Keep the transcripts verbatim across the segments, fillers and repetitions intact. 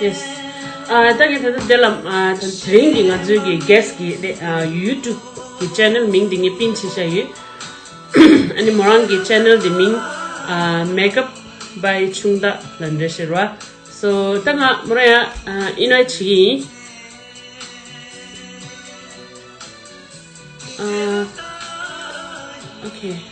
Yes. ཨ་ད་ངས་ད་ལྟ་དེ་ལ་ཨ་ད་དེ་རིང་གི་ང་ཚོའི་གི་guest་གི་ཨ་YouTube་གི་channel་མིང་དེ་ངས་pin་བྱས་བཞག་ཡོད། ཨ་ནི་མོ་རང་གི་channel་དེ་མིང་ཨ་Makeup by Chungda་ལབ་འདྲ་ཞིག་རེད་བ། So་ད་ང་མོ་རང་ཡ་ཨ་invite་བྱེད་ཀྱི་ཡིན། ཨ་okay།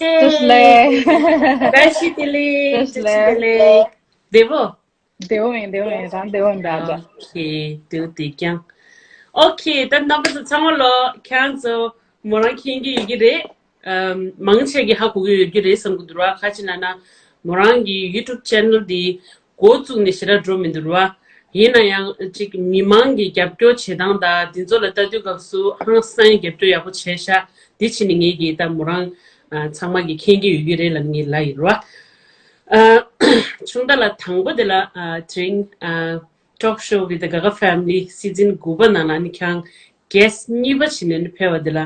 བཀྲ་ཤིས་བདེ་ལེགས། བཀྲ་ཤིས་བདེ་ལེགས། བདེ་པོ། བདེ་པོ་ཡིན། བདེ་པོ་ཡིན། རང་བདེ་པོ་འདྲ་འདྲ། Okay། བདེ་པོ་བདེ་རྐྱང་། Okay། ད་རྣམ་པ་ཚོ་ཚང་མ་ལོ་ཁྱེད་རང་ཚོ་མོ་རང་མཁྱེན་གྱི་ཡོད་ཀྱི་རེད། ཨམ། མང་ཆེ་གི་ཧ་གོ་གི་ཡོད་ཀྱི་རེད་བསམ་གྱི་འདུག་ར། ཁ་ཅིག་ལབ་ན་མོ་རང་གི་YouTube channel་འདི་འགོ་བཙུགས་ནས་ཞེ་དྲག་འགྲོ་མི་འདུག་ར། ཡིན་ན་ཡང་ཅིག་མི་མང་གི་རྒྱབ་སྐྱོར་བྱེད་སྟངས་དང་འདི་ཚོ་ལ་ལྟ་དུས་སྐབས་སུ་ཧང་སང་རྒྱབ་སྐྱོར་ཡག་པོ་བྱས་ཤག་འདི་བྱས་ནས་ངེད་ཀྱིས་ད་མོ་རང་ཨ་ཚང་མ་གི་མཁྱེན་གྱི་ཡོད་ཀྱི་རེད་ལབ་ངས་ལབ་ཡིན་ར། ཨ། ཆུང་མདའ་ལགས། དང་པོ་དེ་ལ་ཨ་དེ་རིང་ཨ་Talk Show with the Gaga Family season དགུ་པ་ནང་ལ་ནི་ཁྱེད་རང་guest གཉིས་པ་བྱས་ནས་ནི་ཕེབས་པ་དེ་ལ་ཨ་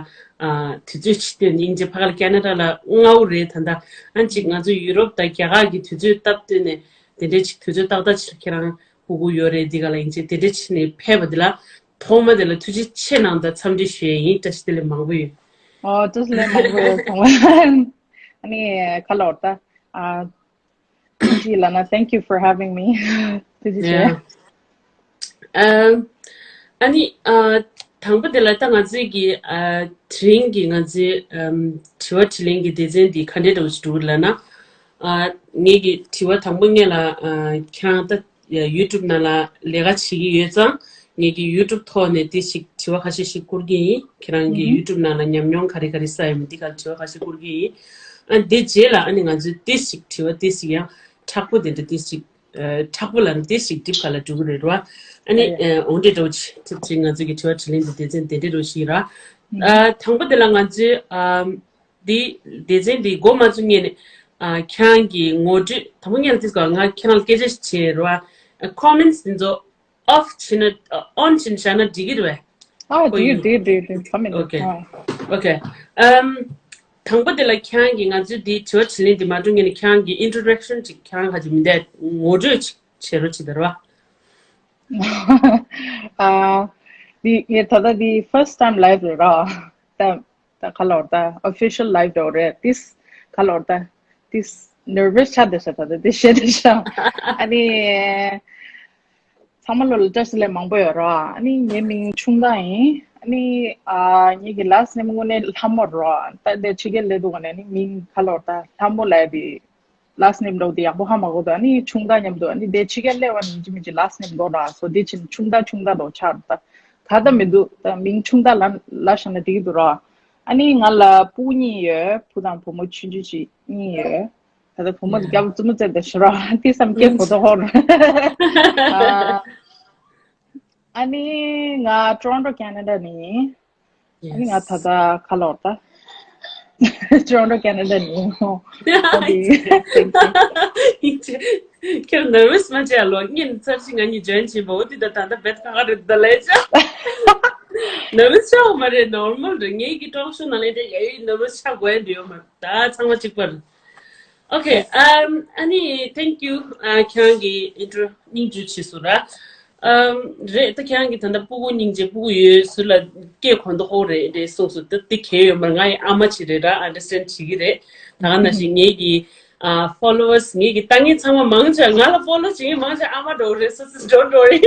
དུས་ཚོད་ཕྱི་སྟོན་ནི་ཨིན་ཇི་ཕ་ག་ལ་ཁེ་ན་ཌ་ལ་ལྔ་པོ་རེད། ད་ལྟ་ཨ་ཅིག་ང་ཚོ་ཡུ་རོབ་དང་རྒྱ་གར་གྱི་དུས་ཚོད་སྟབས་བསྟུན་ནས་དེ་འདྲའི་ཅིག་དུས་ཚོད་ཏག་ཏག་ཅིག་ཁྱེད་རང་སྤུ་གུ་ཡོད་རེད། འདི་ག་ལ་ཨིན་ཇི་དེ་འདྲའི་ཕྱི་ནས་ཕེབས་པ་དེ་ལ་ཐོག་མ་དེ་ལ་ཐུགས་རྗེ་ཆེ་གནང་དང་འཚམས་འདྲི་ཞུ་ཡས་ཡིན། བཀྲ་ཤིས་བདེ་ལེགས་མང་པོ་ཡོད། ཨོ། བཀྲ་ཤིས་བདེ་ལེགས་མང་པོ་ཡོད། ཚང་མ་ཨ་ནི་ཁ་ལོར་ད་ཨ་ཅི་ལབ་ན། Thank you for having me. ཐུགས་རྗེ་ཆེ། Yeah. ཨ་ཨ་ནི་ཨ་དང་པོ་དེ་ལ་ད་ང་ཚོའི་གི་ཨ་དེ་རིང་གི་ང་ཚོའི་ཨམ་དྲི་བ་དྲིས་ལན་གྱི་སྡེ་ཚན་འདི་ག་འདྲས་འདྲ་བོ་ཞིག་འདུག་ལབ་ན། ཨ་ངེད་ཀྱི་དྲི་བ་དང་པོ་ངེད་ལ་ཨ་ཁྱེད་རང་ད་ཡ་YouTube་ནང་ལ་ལས་ཀ་བྱེད་ཀྱི་ཡོད་ཙང་། ངེད་ཀྱི་YouTube་ཐོག་ནས་ཏོག་ཙམ་དྲི་བ་ཁ་ཤས་ཤིག་བསྐུར་གྱི་ཡིན། ཁྱེད་རང་གི་ཨུ་ཧུམ། YouTube་ནང་ལ་ཉམས་མྱོང་ག་རེ་ག་རེ་བསགས་ཡོད་མེད་འདི་ག་ལ་དྲི་བ་ཁ་ཤས་བསྐུར་གྱི་ཡིན། ཨ་འདི་རྗེས་ལ་ཨ་ནི་ང་ཚོས་ཏོག་ཙམ་དྲི་བ་ཏོག་ཙམ་ཡང་མཁྲེགས་པོ་དེ་འདྲ་ཏོག་ཙམ་ཨ་མཁྲེགས་པོ་ལབ་ན་ཏོག་ཙམ་deep་ག་ལ་འགྲོ་གི་རེད་ར། ཨ་ནི་ཨ་ཡ། ཨ་འོང་འདྲེ་འདྲ་བོ་ཅིག་ཅིག་ང་ཚོ་གི་དྲི་བ་དྲིས་ལན་འདི་སྡེ་ཚན་དེ་འདྲ་འདྲ་བོ་ཞིག་ར། ཨ་དང་པོ་དེ་ལ་ང་ཚོས་ཨ་འདི་སྡེ་ཚན་འདི་འགོ་མ་བཙུགས་སྔོན་ནས་ཨ་ཁྱེད་རང་གི་ངོ་སྤྲོད་དང་པོ་སྔོན་ལ་ཏོག་ཙམ་ང་ཁྱེད་རང་ལ་སྐད་ཆ་ཞིག་བྱེད་ར། ཨ་comments་འདི་ཚོ་off་བྱས་ན་on་བྱས་ན་བཞག་ན་འགྲིག་གི་རེད་པས། ཨ་འགྲིག་གི་འགྲིག་གི་འགྲིག་གི་འགྲིག་གི་ཨོ་ཁེ། ཨོ་ཁེ། ཨམ། དང་པོ་དེ་ལ་ཁྱེད་རང་གིས་ང་ཚོའི་འདིའི་དྲི་བ་དྲིས་ལན་འདི་མ་འགྲོ་སྔོན་ནས་ཁྱེད་རང་གི་introduction་ཅིག་ཁྱེད་རང་ག་ཅིག་མི་འདས་ངོ་སྤྲོད་ཅིག་བྱེད་རོགས་བྱེད་དར་བ། ཨ། འདི་ངས་ད་ལྟ་འདི་first time live་རེད་ར། ད་ད་ག་ལོར་ད་official live་འགྲོ་རེད། this་ག་ལོར་ད་this nervous་ཆགས་བསྡད་ཤག་ད་ལྟ་འདི་བཤད་བསྡད་ཤག་ཨ་ནི། ཚང་མ་ལོ་ལ་བཀྲ་ཤིས་བདེ་ལེགས་མང་པོ་ཡོད་རོགས། ཨ་ནི་ངའི་མིང་ཆུང་མདའ་ཡིན། ཨ་ནི་ཨ་ངེད་ཀྱི་last name་དངོས་གནས་ལྷ་མོ་རོགས། ད་དེ་ཕྱི་རྒྱལ་སླེབས་དུས་ནས་ནི་མིང་ག་ལོར་ད་ལྷ་མོ་ལབ་ཡ་དེ་last name་འདྲ་བོ་དེ་ཡག་པོ་ཧ་མ་གོ་འདུག་ཨ་ནི་ཆུང་མདའ་སྙམ་འདུག་ཨ་ནི་དེ་ཕྱི་རྒྱལ་སླེབས་པ་ནི་ཡིན་གཅིག་མིན་གཅིག་last name་འགོར་ར་སོ། དེ་ཕྱིན་ཆུང་མདའ་ཆུང་མདའ་འདྲ་བོ་ཆགས་འདུག་ད་ག་ད་མི་འདུག་ད་མིང་ཆུང་མདའ་ལབ་ལབ་བཞག་ན་འགྲིག་གི་འདུག་རོགས། ཨ་ནི་ང་ལ་སྤུ་གུ་གཉིས་ཡོད། བུ་དང་བུ་མོ་ཆུང་ཆུང་ཅིག་གཉིས་ཡོད། ད་ལྟ་བུ་མོ་རྒྱབ་བཙུན་མོ་བཙལ་བསྡད་ཤག་ར། དེ་བསམ་སྐྱེ་གོ་ཐོག་ཧོར། ཨ་ནི་ང་Toronto Canada་ནས་ཡིན། ཨ་ནི་ང་ད་ལྟ་ག་ལོར་ད་Toronto Canada་ནས་ཡིན། ཁྱོད་nervous་མ་བྱེད་ཨ་ལོ། ངས་ཚར་གཅིག་ང་གཉིས་join་བྱས་པ་འོ་དེ་ད་ད་ལྟ་བེད་ཁ་ཁ་རེད་ད་ལས་ཆ། Nervous་ཆགས་མ་རེད། normal་རེད། ངེད་ཀྱི་talk show་ནང་ལས་དེ་ཡ་ཡི་nervous་ཆགས་དགོས་ཡ་འདི་ཡོད་མ་རེད། ད་ཚང་མ་གཅིག་པ་རེད། Okay, um, ཨ་ནི་thank you. ཨ་ཁྱེད་རང་གི་intro་སྙིང་བསྡུས་བྱས་སོང་ར། ཨམ། རེད། ད་ཁྱེད་རང་གི་ད་ལྟ་སྤུ་གུ་སྙིང་རྗེ་སྤུ་གུ་ཡོད་ཟུར་ལ་སྐད་གོ་མདོག་ཁོག་རེད་དེ་གསུངས་སོང་། ད་དེ་གལ་ཡོད་མ་རེད། ང་ཡི་ཨ་མ་ཅིག་རེད་ར། understand་བྱེད་ཀྱི་རེད། ད་ག་ནང་བཞིན་ངེད་ཀྱི་ཨ་followers་ངེད་ཀྱི་ལྟ་མཁན་ཚང་མ་མང་ཆེ་ང་ལ་follow་བྱེད་མཁན་མང་ཆེ་ཨ་མ་འདྲ་བོ་རེད། སོ་སོ་འགྲོ་འགྲོ་རེད།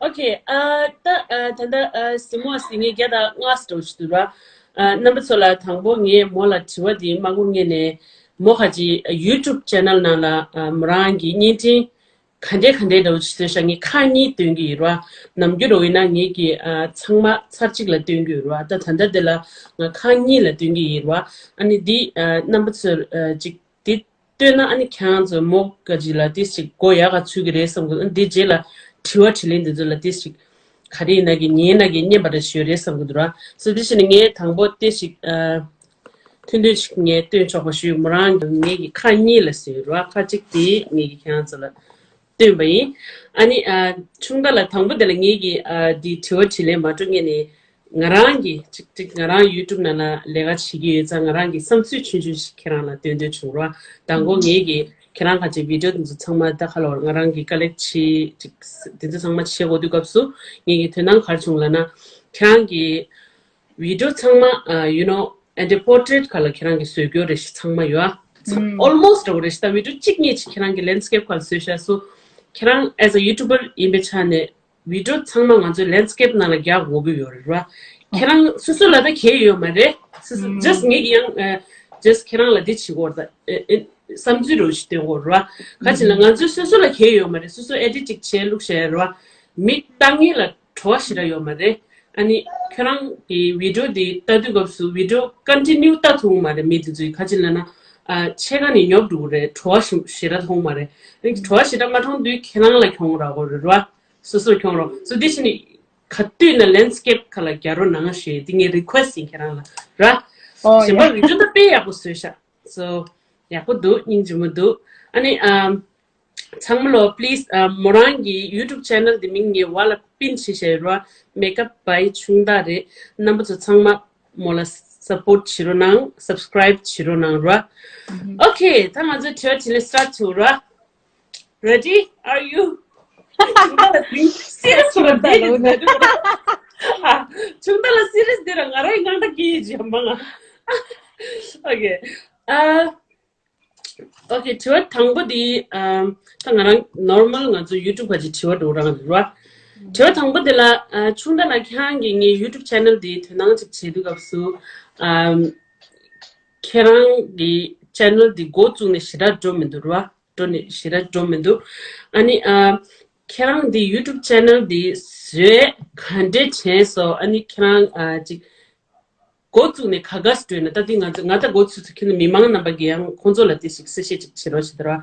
Okay, ཨ་ད་ཨ་ད་ལྟ་ཨ་གཟིགས་མོ་གཟིགས་མཁན་བརྒྱ་དང་ལྔ་ཙམ་འདྲ་བོ་ཞིག་འདུག་ར། ཨ་རྣམ་པ་ཚོ་ལ་དང་པོ་ངས་མོ་ལ་དྲི་བ་འདི་མ་བསྐུར་སྔོན་ནས་མོ་ཁ་ཅིག་YouTube channel་ནང་ལ་ཨ་མོ་རང་གི་བརྙན་འཕྲིན་ག་འདྲས་ག་འདྲས་འདྲ་བོ་ཞིག་བཟོས་ཤག་ངས་ཁག་གཉིས་སྟོན་གྱི་ཡིན་ར། ནམ་རྒྱུན་འདྲ་བོ་ཡིན་ན་ངེད་ཀྱི་ཨ་ཚང་མ་ཚར་གཅིག་ལ་སྟོན་གྱི་ཡོད་ར། ད་ད་ལྟ་འདི་ལ་ང་ཁག་གཉིས་ལ་སྟོན་གྱི་ཡིན་ར། ཨ་ནི་འདི་ཨ་རྣམ་པ་ཚོས་ཨ་ཅིག་འདི་ལྟོས་ན་ཨ་ནི་ཁྱེད་རང་ཚོ་མོ་ག་ཅིག་ལ་ཏོག་ཙམ་མགོ་ཡག་ག་ཚུད་ཀྱི་རེད་བསམ་གི་འདུག་འདི་རྗེས་ལ་དྲི་བ་དྲིས་ལན་འདི་ཚོ་ལ་ཏོག་ཙམ་ག་རེ་ཡིན་ན་གི་ཉན་ན་གི་སྙན་པ་རེ་ཞུ་རེད་བསམ་གི་འདུག་ར། སོ་དེ་བཞིན་ངས་དང་པོ་ཏོག་ཙམ་ཨ་ཐུང་ཐུང་ཅིག་ངས་སྟོན་ཆོག་པ་ཞུས། མོ་རང་གི་ངེད་ཀྱི་ཁག་གཉིས་ལ་ཟེར་ར། ཁག་གཅིག་དེ་ངེད་ཀྱི་ཁྱེད་རང་ཚོ་ལ་ བཏོན་པ་ཡིན། ཨ་ནི་ཨ་ཆུང་མདའ་ལགས། དང་པོ་དེ་ལ་ངེད་ཀྱིས་ཨ་འདི་དྲི་བ་དྲིས་ལན་མ་སྤྲོད་སྔོན་ནས། ང་རང་གིས་ཅིག་ཅིག་ང་རང་ཡུ་ཊུབ་ནང་ལ་ལས་ཀ་བྱེད་ཀྱི་ཡོད་ཙང་། ང་རང་གི་བསམ་ཚུལ་ཆུང་ཆུང་ཞིག་ཁྱེད་རང་ལ་སྟོན་འདོད་བྱུང་ར། དང་པོ་ངེད་ཀྱིས་ཁྱེད་རང་ག་ཅིག་བི་ཌི་ཡོ་འདི་ཚོ་ཚང་མ་ད་ག་ལོར་ང་རང་གིས་ཀ་ལེག་བྱེད་ཅིག་འདི་ཚོ་ཚང་མ་བྱེད་དགོས་དུས་སྐབས་སུ་ངེད་ཀྱི་དོན་སྣང་ག་རེ་བྱུང་ལབ་ན། ཁྱེད་རང་གི་བི་ཌི་ཡོ་ཚང་མ་ཨ་you know and portrait ག་ལ་ཁྱེད་རང་གི་བཟོ་རྒྱུ་རེ་ཞིག་ཚང་མ་ཡོད་ཨ། almost འདྲ་བོ་རེ་ཞིག་ད་བི་ཌི་ཡོ་གཅིག་གཉིས་ཅིག་ཁྱེད་རང་གི་ལེན་སི་ཀེབ་ག་ལ་བཟོས་ཤག་སོ། ཁྱེད་རང་as a YouTuber ཡིན་པའི་ཆ་ནས་བི་ཌི་ཡོ་ཚང་མ་ང་ཚོའི་ལེན་སི་ཀེབ་ནང་ལ་རྒྱག་དགོས་ཀྱི་ཡོད་རེད་ར། ཁྱེད་རང་སོ་སོ་ལ་ད་གལ་ཡོད་མ་རེད། སོ་སོ་just ངེད་ཀྱི་ཡང་ཨ་just ཁྱེད་རང་ལ་འདི་བྱེད་དགོས་རེད་ད། ཨེ་ཨེ་བསམ་ཚུལ་རོ་ཞིག་སྟོན་དགོས་རེད་ར། ག་ཅི་ལ་ང་ཚོའི་སོ་སོ་ལ་གལ་ཡོད་མ་རེད། སོ་སོ་ཨེ་ཌིཊ་ཅིག་བྱས་བླུགས་བཞག་རེད་ར། མི་ལྟ་མཁན་ལ་བྲོ་བ་ཞེ་དྲག་ཡོད་མ་རེད། ཨ་ནི་ཁྱོད་རང་གི་བི་ཌི་ཡོ་འདི་ལྟ་དུས་སྐབས་སུ་བི་ཌི་ཡོ་ཀོན་ཊི་ནིའུ་ལྟ་ཐུབ་མ་རེད། མི་དེ་ཚོས་ག་ཅི་ལབ་ན་ཨ་ཕྱེད་ཀ་ནས་ཉོབ་འགྲོ་གི་རེད། བྲོ་བ་ཞེ་ཞེ་དྲག་མཐོང་མ་རེད། ཨ་ནི་བྲོ་བ་ཞེ་དྲག་མ་མཐོང་དུས་ཁྱེད་རང་ལ་གྱོང་རག་གི་རེད་ར། སོ་སོར་གྱོང་རག་སོ་འདི་ཕྱིན་ནས་ག་དུས་ན་ལེན་སི་ཀེབ་ག་ལ་རྒྱག་རོགས་གནང་ཞེས་འདི་ངའི་རི་ཁུ་ཨེ་སི་ཡིན་ཁྱེད་རང་ལ་ར། ཨོ་གཞན་ཡ། པ་བི་ཌི་ཡོ་ད་དཔེ་ཡག་པོ་བཟོས་ཤག་སོ་ཡག་པོ་འདུག་སྙིང་རྗེ་མོ་འདུག་ཨ་ནི་ཨམ། ཚང་མ་ལོ་པི་ལི་སི་ཨ་མོ་རང་གི་ཡུ་ཊུབ་ཆེ་ནལ་དེ་མིང་ངས་བ་ལ་པིན་བྱེད་བཞག་ཡོད་ར། མེག་ཨབ་བའི་ཆུང་མདའ་རེད། རྣམ་པ་ཚོ་ཚང་མ་མོ་ལ་སབ་པོར་ཊི་བྱེད་རོགས་གནང་། སབ་སི་ཀ་རའིབ་བྱེད་རོགས་གནང་ར། ཨོ་ཁེ། ད་ང་ཚོ་དྲི་བ་དྲིས་ལན་སི་ཊར་ཊི་བྱེད་ར། Ready? Are you? ཆུང་མདའ་ལ་སི་རི་ཡ་སི་ཆུང་མདའ་ལ་སི་རི་ཡ་སི་དེ་ར་ང་རང་ངང་ད་གི་ཡི་ཇི་མ་ང་། ཨོ་ཁེ། ཨ། ཨོ་ཁེ། དྲི་བ་དང་པོ་དེ་ཨམ་ད་ང་རང་ནོར་མལ་ང་ཚོ་ཡུ་ཊུབ་པ་ཅིག་དྲི་བ་འགྲོ་རང་རེད་ར། དྲི་བ་དང་པོ་དེ་ལ་ཨ་ཆུང་མདའ་ལགས། ཁྱེད་རང་གིས་ངའི་ཡུ་ཊུབ་ཆེ་ནལ་དེ་དོ་སྣང་ཅིག་བྱེད་དུས་སྐབས་སུ་ཨམ་ཁྱེད་རང་གི་ཆེ་ནལ་དེ་འགོ་བཙུགས་ནས་ཞེ་དྲག་འགྲོ་མི་འདུག་ར། འགྲོ་ནས་ཞེ་དྲག་འགྲོ་མི་འདུག་ཨ་ནི་ཨམ་ཁྱེད་རང་དེ་ཡུ་ཊུབ་ཆེ་ནལ་དེ་བཟོས་ག་འདྲས་དྲན་སོང་། ཨ་ནི་ཁྱེད་རང་ཨ་ཅིག་འགོ་བཙུགས་ནས་ག་ག་སི་འགྲོ་ན། ད་དེ་ང་ཚོ་ང་ད་འགོ་ཚུགས་ཚུགས་ཁྱོད་ནི་མི་མང་རྣམ་པ་གི་ཡང་ཁོང་ཚོ་ལ་དེ་ཞིག་གསལ་བཤད་ཅིག་བྱེད་རོགས་ཞེས་དྲི་བ།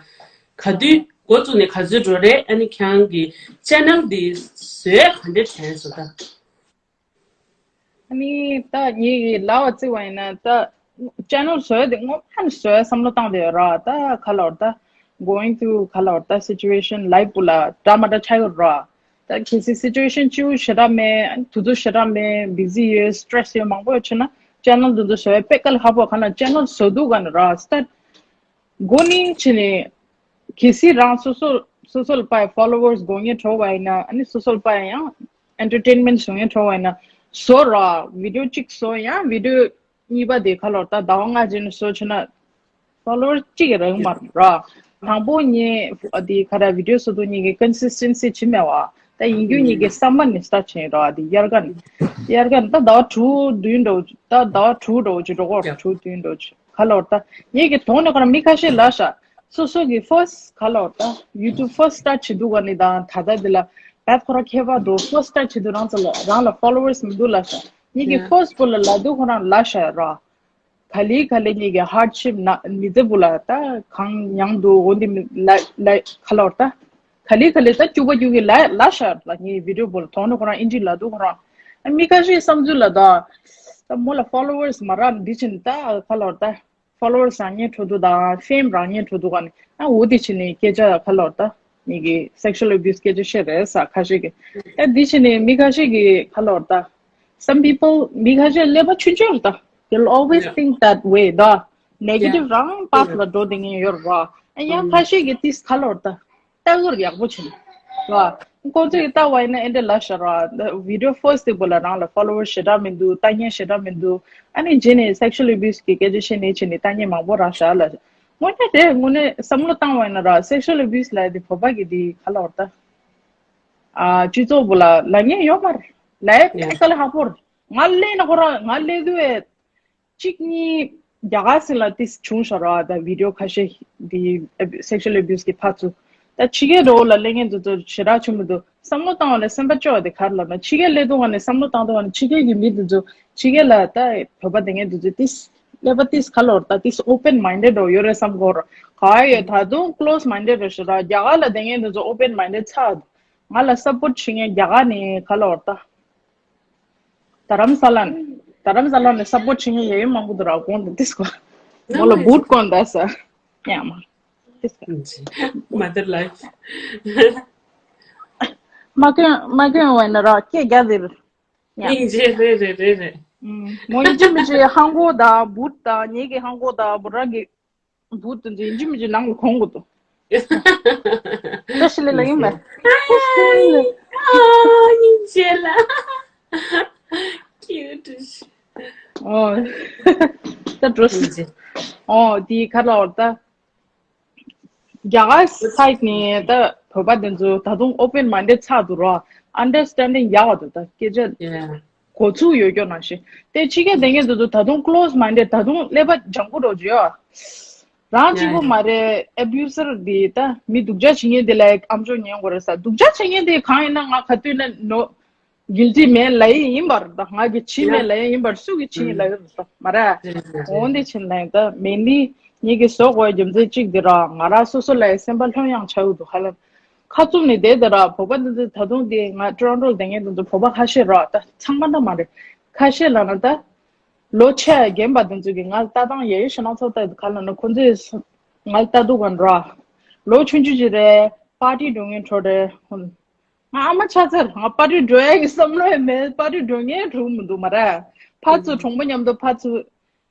ག་དུས་འགོ་བཙུགས་ནས་ག་ཚོད་འགྲོ་རེད། ཨ་ནི་ཁྱེད་རང་གི་ཆེ་ནལ་དེ་བཟོས་ག་འདྲས་དྲན་སོང་ད། ཨ་ནི་ད་ངེད་ཀྱི་ལབ་པ་བརྩི་བ་ཡིན་ན། ད་ཆེ་ནལ་བཟོས་དེ་སྔོན་མ་ནས་བཟོས་བསམ་བློ་བཏང་བསྡད་ཡོད་ར། ད་ག་ལབ་དགོས་རེད། ད་going through ག་ལབ་དགོས་རེད། ད་སི་ཅུ་ཨེ་ཤན་ལའིབ་བུ་ལ་འདྲ་མ་འདྲ་ཆགས་ཡོད་ར། ད་གལ་སྲིད་སི་ཅུ་ཨེ་ཤན་སྐྱིད་པོ་ཞེ་དྲག་མེད། དུས་ཚོད་ཞེ་དྲག་མེད། བི་ཟི་ཡོད། སི་ཊེ་རེ་སི་ཡོད། མང་པོ་ཡོད་བྱས་ན་ཆེ་ནལ་དེ་ཚོ་བཟོ་ཡ་དཔེ་དཀའ་ལས་ཁག་པོ། ག་ན་ཆེ་ནལ་བཟོ་དུས་ག་ན་ར་སི་ཊར་ཊི་འགོ་ནས་བྱས་ནས་གལ་སྲིད་རང་སོ་སོ་སོ་སོ་ལ་ཕར་ཕོ་ལོ་ཝར་སི་དགོས་ངེས་འགྲོ་བ་ཡིན་ན། ཨ་ནི་སོ་སོ་ལ་ཕར་ཡང་ཨེན་ཊར་ཊེན་མེན་ཊི་བཟོ་ངེས་འགྲོ་བ་ཡིན་ན་བཟོ་ར། བི་ཌི་ཡོ་གཅིག་བཟོ། ཡང་བི་ཌི་ཡོ་གཉིས་པ་དེ་ག་ལབ་དགོས་རེད། ད་ཟླ་བ་ལྔ་རྗེས་ནས་བཟོ་བྱས་ན་ཕོ་ལོ་ཝར་སི་གཅིག་ཡང་རག་གི་མ་རེད་ར། དང་པོ་ངས་དེ་ག་རེ་བི་ཌི་ཡོ་བཟོ་དུས་ངེད་ཀྱིས་ཀོན་སིས་ཊེན་སི་བྱས་མེད་པ། ད་ཡིན་རྒྱུ་ངེད་ཀྱིས་སམ་མར་ནས་སི་ཊར་ཊི་བྱས་ར། དེ་དབྱར་ཁ་ནས། དབྱར་ཁ་ནས་ད་ཟླ་བ་དྲུག་བདུན་འདྲ་བོ། ད་ཟླ་བ་དྲུག་འདྲ་བོ་ཅིག་འགྲོ་གི་རེད། དྲུག་བདུན་འདྲ་བོ་ཅིག་ག་ལབ་དགོས་རེད། ད་ངེད་ཀྱི་དོན་ནས་ཁོ་རང་མི་ཁ་ཤས་ལབ་ཤག་སོ་སོ་གི་ཕར་སི་ཊི་ག་ལབ་དགོས་རེད། ད་ཡུ་ཊུབ་ཕར་སི་ཊི་སི་ཊར་ཊི་བྱེད་དུས་ག་ནས་དང་ད་ལྟ་དེ་ལ་ད་ཁོ་རང་ཁྱད་པར་འདུག་ཕར་སི་ཊི་སི་ཊར་ཊི་བྱེད་དུས་རང་ཚོ་ལ་རང་ལ་ཕོ་ལོ་ཝར་སི་མི་འདུག་ལབ་ཤག་ངེད་ཀྱི་ཡ་ཕར་སི་ཊི་བུ་ལ་ལབ་དུས་ཁོ་རང་ལབ་ཤག་ར། ག་ལེ་ག་ལེ་ངེད་ཀྱི་ཧར་ཌི་ཤིབ་ན་མི་ཚེ་བུ་ལ་ད་གང་མྱངས་འདུག་འོ་འདི་མི་ལ་ལ་ག་ལབ་དགོས་རེད། ད་ག་ལེ་ག་ལེ་ད་སྐྱུག་པ་སྐྱུག་གི་ལབ་ལབ་ཤག་ལ། ངའི་བི་ཌི་ཡོ་བུ་ལ་དོན་ནས་ཁོ་རང་ཨིན་ཇི་ལབ་དུས་ཁོ་རང་། ཨ་མི་ཁ་ཤས་བསམ་ཚུལ་ལ་ད་ད་མོ་ལ་ཕོ་ལོ་ཝར་སི་མ་རག་འདི་བྱས་ནས་ད་ག་ལབ་དགོས་རེད། ད་ཕོ་ལོ་ཝར་སི་རག་ཉེན་འཕྲོ་འདུག་དང་ཕེམ་རག་ཉེན་འཕྲོ་འདུག་ག་ནས། ཨ་འོ་འདི་བྱས་ནས་སྐད་ཆ་ག་ལབ་དགོས་རེད། ད་ངེད་ཀྱི་སེག་ཤུ་ཨལ་ཨ་བིའུ་སི་སི་སྐད་ཆ་བཤད་རེད་ས་ཁ་ཤས་ཀྱིས། ཨ་འདི་བྱས་ནས་མི་ཁ་ཤས་ཀྱིས་ག་ལབ་དགོས་རེད། ད་some people མི་ཁ་ཤས་ཀླད་པ་ཆུང་ཆུང་རེད། ད་they'll always yeah think that way. ད་ནེ་གེ་ཊིབ་རང་པཱཐ་ལ་འགྲོ་བསྡད་མཁན་ཡོད་རེད་པ། ཨ་ཡང་ཁ་ཤས་ཀྱིས་ཏིས་ག་ལབ་དགོས་རེད། ད་ལྟ་གི་ཡག་པོ་བྱུང་། ར། ཁོང་ཚོས་ལྟ་བ་ཡིན་ན་ཨེ་འདྲ་ལབ་ཤག་ར། བི་ཌི་ཡོ་ཕར་སི་ཊི་དེ་བུ་ལ་རང་ལ་ཕོ་ལོ་ཝར་སི་ཞེ་དྲག་མི་འདུག་ལྟ་མཁན་ཞེ་དྲག་མི་འདུག་ཨ་ནི་རྗེས་ནས་སེག་ཤུ་ཨལ་ཨ་བིའུ་སི་གི་སྐད་ཆ་བཤད་ནས་བྱས་ནས་ལྟ་མཁན་མང་པོ་རག་ཤག་ལ། དངོས་གནས་དེ་དངོས་གནས་བསམ་བློ་བཏང་བ་ཡིན་ན་ར། སེག་ཤུ་ཨལ་ཨ་བིའུ་སི་ལབ་ཡ་དེ་བོད་པ་གི་དེ་ག་ལབ་དགོས་རེད། ད་ཨ་སྤྱི་ཚོགས་བུ་ལ་ལབ་མཁན་ཡོད་མ་རེད། ལབ་ཡ་དཔེ་དཀའ་ལས་ཁག་པོ་རེད། ང་སླེབས་ན་ཁོ་རང་ང་སླེབས་དུས་གཅིག་གཉིས་རྒྱ་གར་སེམས་ལ་ཏིས་བྱུང་ཤག་ར། ད་བི་ཌི་ཡོ་ཁ་ཤས་འདི་སེག་ཤུ་ཨལ་ཨ་བིའུ་སི་གི་ཕར་ཚུར། ད་ཕྱི་རྒྱལ་འདྲ་བོ་ལ་སླེབས་མཁན་དེ་ཚོ་ཞེ་དྲག་བྱུང་མི་འདུག་བསམ་བློ་བཏང་བ་ལ་སེམས་པ་སྐྱོ་བ་དེ་ག་རེ་ལབ་ན། ཕྱི་རྒྱལ་སླེབས་དུས་ག་ནས་བསམ་བློ་བཏང་དུས་ག་ནས་ཕྱི་རྒྱལ་གྱི་མི་དེ་ཚོ། ཕྱི་རྒྱལ་ལ་ད་བོད་པ་དེ་ངས་དེ་ཚོ་ཏིས་ཀླད་པ་ཏིས་ག་ལབ་དགོས་རེད། ད་ཏིས་ཨོ་པན་མའིན་ཌེཌ་འདྲ་བོ་ཡོད་རེད་བསམ་གྱི་ཡོད་རེད། ག་ཡོད། ད་དུང་ཀློ་སི་མའིན་ཌེཌ་རེད་ཤག་ར། རྒྱ་གར་ལ་དེ་ངས་དེ་ཚོ་ཨོ་པན་མའིན་ཌེཌ་ཚ། ང་ལ་སབ་པོརཊ་བྱེད་མཁན་རྒྱ་གར་ནས་ག་ལབ་དགོས་རེད། ད། དྷ་རམ་ས་ལ་ནས། དྷ་རམ་ས་ལ་ནས་སབ་པོརཊ་བྱེད་མཁན་ཡ་ཡོད་མང་པོ་འདུག་ར། དགོངས་དག་ཏིས་གོ། མོ་ལ་བུད་དགོངས་དག་ས། ཡ་མ། Mother life. མ་གོན་མ་གོན་བས་ན་ར་སྐད་རྒྱག་དེ་རེད། ཡ། སྙིང་རྗེ་རེད་རེད་རེད་རེད། ཨུམ། མོ་ཡིན་གཅིག་མིན་གཅིག་ཧང་གོ་དང་བུད་དང་ངེད་ཀྱི་ཧང་གོ་དང་བུ་ར་གི་བུད་དུ་ཡིན་གཅིག་མིན་གཅིག་ནང་ལ་གོན་དགོས་འདུག་ད་ཤི་ལེ་ལ་ཡིན་མེད། ཨ་སྙིང་རྗེ་ལ། Cute. ཨོ། ད་འགྲོ་སྲིད། ཨོ་དེའི་ཁ་ལ་འོར་ད། རྒྱ་གར་སའིད་ནས་ད་བོད་པ་དེ་ཚོ་ད་དུང་open minded ཚར་འདུག་རོ། Understanding ཡག་པ་འདུག་ད་སྐད་ཆ་གོ་ཚུགས་ཡོད་སྐྱོ་ནང་བཞིན་དེ་ཕྱི་རྒྱལ་བསྡད་མཁན་དེ་ཚོ་ད་དུང་close minded ད་དུང་ཀླད་པ་ལྗང་ཁུ་འགྲོ་རྒྱུ་ཡོད། རང་གཅིག་པུ་མ་རེད། abuser དེ་ད་མི་སྡུག་ཅག་བྱེད་མཁན་དེ་ལ་ཨམ་ཅོག་ཉན་དགོས་རེད་ས། སྡུག་ཅག་བྱེད་མཁན་དེ་གང་ཡིན་ན་ང་ག་དུས་ན་ནོ། guilty མེད་ལབ་ཡི་ཡིན་པར་ད་ང་གི་བྱིས་མེད་ལབ་ཡི་ཡིན་པར་སུ་གི་བྱིས་ལབ་ཡི་རེད་ད་མ་རེད། འོན་ཏེ་ཕྱིན་ལན་ད་མེན་ལི་ངེད་ཀྱི་བཟོ་དགོས་རྒྱུ་མཚན་གཅིག་དེ་ར་ང་ར་སོ་སོ་ལ་སེམས་པ་ལྷོད་ཡངས་ཆགས་ཡོད་འདུག་ཧ་ལམ་ཁ་བཙུམ་ནས་བསྡད་དེ་ར་བོད་པ་འདི་ཚོ་ད་དུང་དེ་ང་ཀྲོན་ཀྲོལ་བསྡད་མཁན་འདི་ཚོ་བོད་པ་ཁ་ཤས་ར་ད་ཚང་མ་ད་མ་རེད། ཁ་ཤས་ལ་ན་ད་ལོ་ཆེ་རྒན་པ་འདི་ཚོ་གི་ང་ལ་ལྟ་སྟངས་ཡ་ཡི་ཞེ་ན་ཚོ་ལྟ་ཁ་ལ་ན་ཁོ་ཚོས་ང་ལ་ལྟ་འདུག་ག་ར་ལོ་ཆུང་ཆུང་ཅིག་རེད། པར་ཊི་འགྲོ་མཁན་འཕྲོ་རེད། ང་ཨ་མ་ཆགས་ཚར། ང་པར་ཊི་འགྲོ་ཡ་གི་བསམ་བློ་ཡང་མེད། པར་ཊི་འགྲོ་མཁན་འགྲོ་གི་མི་འདུག་མ་རེད། ཕར་ཚུར་གྲོགས་པོ་མཉམ་དུ་ཕར་ཚུར་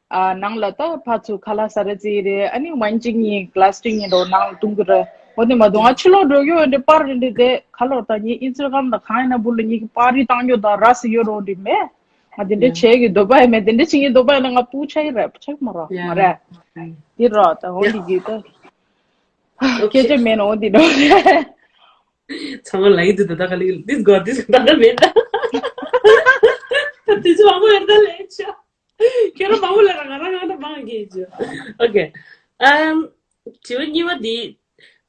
ཨ་ནང་ལ་ད་ཕར་ཚུར་ཁ་ལག་ཟ་རེ་རྩེ་རེད། ཨ་ནི་ཝའིན་གཅིག་གཉིས་གླ་སི་ཊིག་གཉིས་འགྲོ་ནང་ལ་བཏུང་གི་རེད། འོ་དེ་མ་གཏོགས་ང་ཕྱི་ལོགས་འགྲོ་གི་ཡོད་འདྲི་པར་རེ་འདྲི་དེ་ཁ་ལོག་ད་ངའི་ཨིན་སི་ཊ་གྷ་རམ་དང་གང་ཡིན་ན་བུ་ལ་ངེད་ཀྱི་པར་རིས་བཏང་རྒྱུ་དང་ར་སི་ཡོད་རོགས་འདྲི་མེད། ང་དེ་འདྲ་བྱེད་ཀྱི་འདོད་པ་ཡང་མེད། དེ་འདྲ་བྱེད་ཀྱི་འདོད་པ་ཡིན་ན་ང་སྤུ་ཆགས་ཀྱི་རེད། སྤུ་ཆགས་ཀྱི་མ་རེད་མ་རེད། དེ་རོགས་ད་འོ་འདི་གི་ད་སྐད་ཆ་མེད་ན་འོ་འདི་འགྲོ་རེད། ཚང་མ་ལ་ཡིན་དུ་ད་ད་ག་ལེ་this got this ད་ད་མེད་ད། ད་དུས་ཚོད་མང་པོ་ཡོད་ད་ལས་ཆོག་ཁྱེད་རང་མང་པོ་ལ་ར་ང་རང་ང་ད་མང་གི་ཆོག་ཨོ་ཁེ། ཨམ། དྲི་བ་གཉིས་པ་འདི།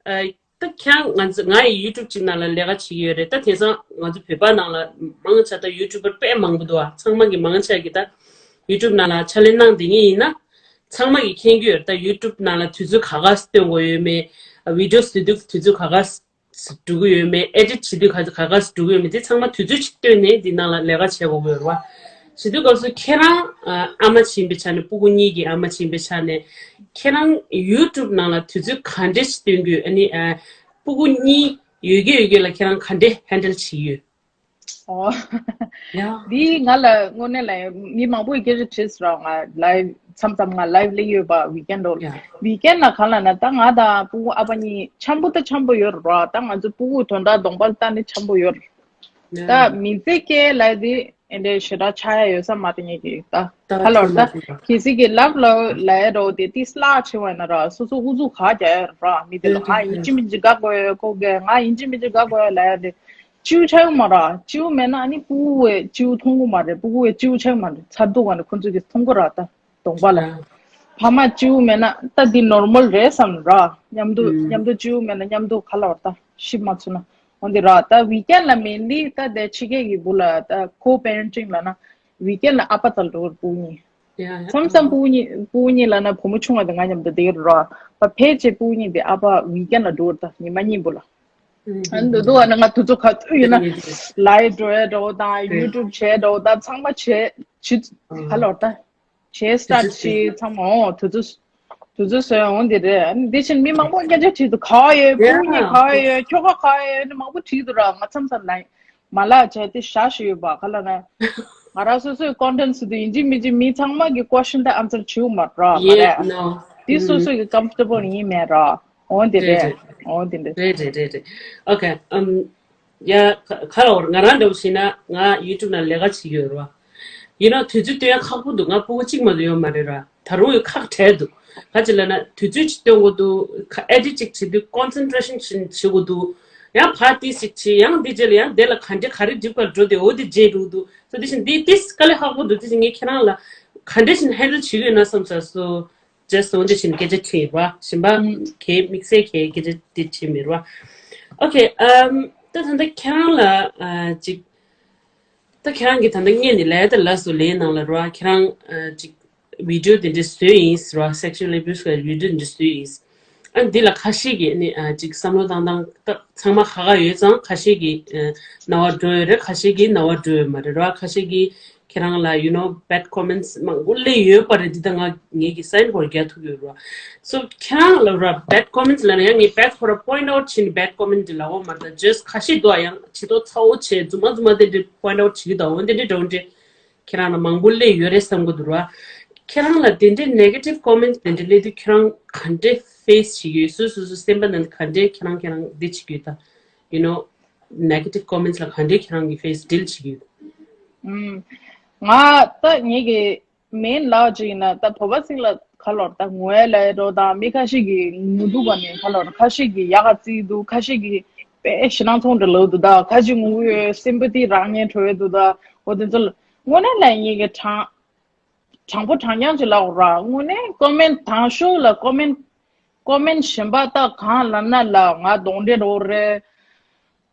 ཨ། ད་ཁྱེད་རང་ང་ཚོ་ང་ཡི་ཡུ་ཊུབ་ཅིག་ནང་ལ་ལས་ཀ་བྱེད་ཀྱི་ཡོད་རེད། ད་དེང་སང་ང་ཚོ་བོད་པ་ནང་ལ་མང་ཆེ་ད་ཡུ་ཊུབ་པར་དཔེ་མང་པོ་འདུག་ཨ། ཚང་མ་གི་མང་ཆེ་གི་ད་ཡུ་ཊུབ་ནང་ལ་ཕྱག་ལས་གནང་བསྡད་མཁན་ཡིན་ན་ཚང་མ་གི་མཁྱེན་གྱི་ཡོད་རེད། ད་ཡུ་ཊུབ་ནང་ལ་དུས་ཚོད་ག་ག་སྟོན་དགོས་ཡོད་མེད། ཝི་ཌི་ཡོ་བཟོ་དུས་དུས་ཚོད་ག་ག་འགྲོ་གི་ཡོད་མེད། ཨེ་ཌིཊ་བྱེད་དུས་ག་ག་ག་འགྲོ་གི་ཡོད་མེད་དེ་ཚང་མ་དུས་ཚོད་ཅིག་བཏོན་ནས་འདི་ནང་ལ་ལས་ཀ་བྱེད་དགོས་ཀྱི་ཡོད་རེད་བ། བྱེད་དུས་སྐབས་སུ་ཁྱེད་རང་ཨ་མ་ཅིག་ཡིན་པའི་ཆ་ནས་སྤུ་གུ་གཉིས་ཀྱི་ཨ་མ་ཅིག་ཡིན་པའི་ཆ་ནས་ཁྱེད་རང་ཡུ་ཊུབ་ནང་ལ་དུས་ཚོད་ག་འདྲས་ཅིག་བཏོན་གྱི་ཡོད། ཨ་ནི་ཨ་སྤུ་གུ་གཉིས་ཡོད་ཀྱི་ཡོད་ཀྱི་ལ་ཁྱེད་རང་ག་འདྲས་ཧེན་ཌལ་བྱེད་ཀྱི་ཡོད། ཨོ། ཡ། འདི་ང་ལ་དངོས་གནས་ལ་མི་མང་པོས་སྐད་ཆ་དྲིས་སོང་། ང་ལའིབ་མཚམས་མཚམས་ང་ལའིབ་ལས་ཡོད་པ་ཝིག་ཨེན་ཌི་ལ། ཡ། ཝིག་ཨེན་ཌི་ལ་གང་ལ་ན་ད་ང་དང་སྤུ་གུ་ཨ་ཕ་གཉིས་འཆམ་པོ་ད་འཆམ་པོ་ཡོད་རེད་ར། ད་ང་ཚོ་སྤུ་གུ་དོན་དག་གདོང་པ་ལ་ལྟ་ནས་འཆམ་པོ་ཡོད་རེད། ཡ། ད་མི་ཚེ་སྐྱེལ་ལ་དེ་ཨེ་འདྲའི་ཞེ་དྲག་ཆགས་ཡ་ཡོད་ས་མ་རེད། ངེད་ཀྱི་ད་ད་ཁ་ལོར་ད་ཚང་མ་གི་གལ་སྲིད་ཀྱི་ལབ་ལོ་ལ་ཡ་རོ་དེ་ཏི་སླ་ཆེ་བ་ཡིན་ན་ར་སོ་སོ་ཨུ་ཚུགས་ག་རྒྱག་ཡ་ར། མི་དེ་ལ་ང་ཡིན་གཅིག་མིན་གཅིག་དགའ་དགོས་ཡོད་ཁོ་གས། ང་ཡིན་གཅིག་མིན་གཅིག་དགའ་དགོས་ཡོད་ལ་ཡ་དེ། སྤྱིའུ་ཆགས་ཡོད་མ་རེད། སྤྱིའུ་མེད་ན་ཨ་ནི་སྤུ་གུ་བས་སྤྱིའུ་མཐོང་གི་མ་རེད། སྤུ་གུ་བས་སྤྱིའུ་ཆགས་མ་རེད། ཚར་འདུག་ག་ནས་ཁོ་ཚོ་གིས་མཐོང་གི་རེད་ད་གདོང་པ་ལ། ཨ། ཕ་མ་སྤྱིའུ་མེད་ན་ད་འདི་ནོར་མལ་རེད་བསམ་ར། མཉམ་དུ་ཨུམ། མཉམ་དུ་སྤྱིའུ་མེད་ན་མཉམ་དུ་ཁ་ལོར་ད་ཤི་མ་ཚུགས་ན་འོན་ཏེ་ར། ད་ཝིག་ཨེན་ཌི་ལ་མེན་ལི་ད་དེ་ཕྱི་རྒྱལ་གྱི་བུ་ལ་ད་ཁོ་པེ་རེན་ཊིང་ལ་ན་ཝིག་ཨེན་ཌི་ལ་ཨ་ཕ་ཚལ་འགྲོ་བར་སྤུ་གུ་གཉིས། ཡ་ཡ། མཚམས་མཚམས་སྤུ་གུ་གཉིས་སྤུ་གུ་གཉིས་ལ་ན་བུ་མོ་ཆུང་བ་དེ་ང་མཉམ་དུ་བསྡད་ཀྱི་ར། ད་ཕལ་ཆེར་སྤུ་གུ་གཉིས་དེ་ཨ་ཕ་ཝིག་ཨེན་ཌི་ལ་འགྲོ་བར་ད་ཉི་མ་གཉིས་པོ་ལ། ཨ་ནི་འདུག་ཨ་ནི་ང་དུས་ཚོད་ག་ཚོད་ཡོད་ན་ལའིབ་འགྲོ་ཡ་འགྲོ་དང་ཡུ་ཊུབ་བྱས་འགྲོ་དང་ཚང་མ་བྱས་བྱེད་ག་ལོར་ད་བྱས་སི་ཊར་ཊི་བྱས་ཚང་མ་འོང་དུས་ཚོད་དུས་ཚོད་སོན་འོང་དེ་རེད། ཨ་ནི་དེ་བཞིན་མི་མང་པོ་སྐད་ཆ་དྲིས་འདུག་ག་ཡོད་སྤུ་གུ་གཉིས་ག་ཡོད་ཁྱོ་ག་ག་ཡོད་ནི་མང་པོ་དྲིས་འདུག་ར། ང་མཚམས་མཚམས་ལ་མ་ལག་བྱས་ཏེ་བཞག་ཞུས་ཡོད་པ་ག་ལ་ན། ང་རང་སོ་སོའི་ཀོན་ཊེན་ཊི་སུ་དུ་ཡིན་གཅིག་མིན་གཅིག་མི་ཚང་མ་གི་ཀོ་ཤན་དང་ཨན་སར་བྱེད་མ་ར་མ་རེད། དེ་སོ་སོ་གི་ཀམ་ཕོར་ཊེ་བལ་ཡིན་མེད་ར། འོ་དེ་རེད་རེད། འོ་དེ་འདྲ། རེད་རེད་རེད་རེད། ཨོ་ཁེ། ཨམ། ཡ། ག་ག་ལ་བར་ང་རང་འདྲ་བོ་བྱས་ན་ང་ཡུ་ཊུབ་ནང་ལས་ཀ་བྱེད་ཀྱི་ཡོད་ར། ཡིན་ནའང་དུས་ཚོད་སྟོན་ཡ་ཁག་པོ་འདུག་ང་སྤུ་གུ་གཅིག་མ་གཏོགས་ཡོད་མ་རེད་ར། ད་རུང་ཡང་ཁག་བྲལ་འདུག་ག་ཅི་ལབ་ན་དུས་ཚོད་ཅིག་སྟོན་དགོས་འདུག་ཨེ་ཌིཊ་ཅིག་བྱེད་དུས་ཀོན་སེན་ཊྲེ་ཤན་ཅིག་བྱེད་དགོས་འདུག་ཡང་ཕར་ཏིས་ཅིག་བྱེད། ཡང་འདི་རྗེས་ལ་ཡང་དེ་ལ་ག་འདྲ་ག་རེ་སྒྲིག་པར་འགྲོ་དེ་འོ་དེ་བརྗེད་འགྲོ་འདུག་སོ་དེ་བཞིན་འདི་ཏིས་དཀའ་ལས་ཁག་པོ་འདུག་དེ་བཞིན་ངས་ཁྱེད་རང་ལ་ག་འདྲ་བཞིན་ཧེན་ཌལ་བྱེད་ཀྱི་ཡོད་ན་བསམ་ས་སོ། ཇེ་སི་འོ་འདི་བཞིན་སྐད་ཆ་དྲིས་པ་ཞིམ་པ་གའི་དམིགས་བསལ་གའི་སྐད་ཆ་འདི་བྱེད་མི་རུ་བ། ཨོ་ཁེ། ཨམ། ད་ད་ལྟ་ཁྱེད་རང་ལ་ཨ་ཅིག་ད་ཁྱེད་རང་གིས་ད་ལྟ་ངས་ནི་ལས་ད་ལ་སུ་ལས་ནང་ལ་རུ་བ་ཁྱེད་རང་ཨ་ཅིག་བི་ཌིའོ་དེ་འདྲ་བཟོས་ཡིན་ཟེར་བ། སེག་ཤུ་ཨལ་ཨེ་བིའུ་སི་གི་བི་ཌིའོ་དེ་འདྲ་བཟོས་ཡིན། ཨ་འདི་ལ་ཁ་ཤས་ཀྱིས་ནི་ཨ་ཅིག་བསམ་བློ་བཏང་སྟངས་ད་ཚང་མ་ཁ་ཁ་ཡོད་ཙང་ཁ་ཤས་ཀྱིས་ཨ་ན་བ་འགྲོ་ཡོད་རེད། ཁ་ཤས་ཀྱིས་ན་བ་འགྲོ་ཡོད་མ་རེད་ར། ཁ་ཤས་ཀྱིས་ཁྱེད་རང་ལ་you know bad comments མང་པོ་སླེབས་ཡོད་པ་རེད། འདི་ད་ང་ངེད་ཀྱི་སའིན་སྐོར་རྒྱག་ཐུབ་ཡོད་ར། so ཁྱེད་རང་ལ་ར་bad comments ལབ་ན་ཡང་ངས་bad ཁོ་ར་point out བྱས་ནས་bad comment འདི་ལབ་ཡོད་མ་རེད། ད་just ཁ་ཤས་འདུག་ཨ་ཡང་ཇི་ལྟར་ཚ་བོ་བྱས་རྫུན་མ་རྫུན་མ་དེ་འདྲ་point out བྱེད་ཀྱི་འདུག་འོན་ཏེ་འདྲ་འདྲ་འོན་ཏེ། ཁྱེད་རང་ལ་མང་པོ་སླེབས་ཡོད་རེད་བསམ་གྱི་འདུག་ར། ཁྱེད་རང་ལ་དེ་འདྲའི་negative comments དེ་འདྲ་སླེབས་དུས་ཁྱེད་རང་ག་འདྲས་face བྱེད་ཀྱི་ཡོད། སོ་སོ་སོ་སེམས་པ་ནང་ག་འདྲས་ཁྱེད་རང་ཁྱེད་རང་འདི་བྱེད་ཀྱི་ཡོད་ད། you know negative comments ལ་ག་འདྲས་ཁྱེད་རང་གི་face deal བྱེད་ཀྱི་ཡོད། ཨུམ། ང་ད་ངེད་ཀྱི་main ལབ་ཅིག་ཡིན་ན་ད་བོད་པ་ཚིག་ལ་ཁ་ལོར་ད་ངོ་ཡ་ལ་ཡ་འགྲོ་དང་མི་ཁ་ཤས་ཀྱིས་ངུ་འདུག་ག་ནས་ཁ་ལོར་ཁ་ཤས་ཀྱིས་ཡག་ག་བརྩིས་འདུག་ཁ་ཤས་ཀྱིས་དཔེ་ཞེད་སྣང་ཚོང་འདྲ་ལབ་འདུག་ད་ཁ་ཅིག་ངུ་ཡོད་sympathy རག་ཉེན་འགྲོ་ཡོད་འདུག་ད་འོ་དེ་ཚོ་ལ་དངོས་གནས་ལ་ངེད་ཀྱི་དྲང་དྲང་པོ་དྲང་རྐྱང་ཅིག་ལབ་ར། དངོས་གནས་comment དང་ཤོས་ལ་comment comment གཞན་པ་ད་གང་ལབ་ན་ལ་ང་གདོན་འདྲེ་འགྲོ་རེད།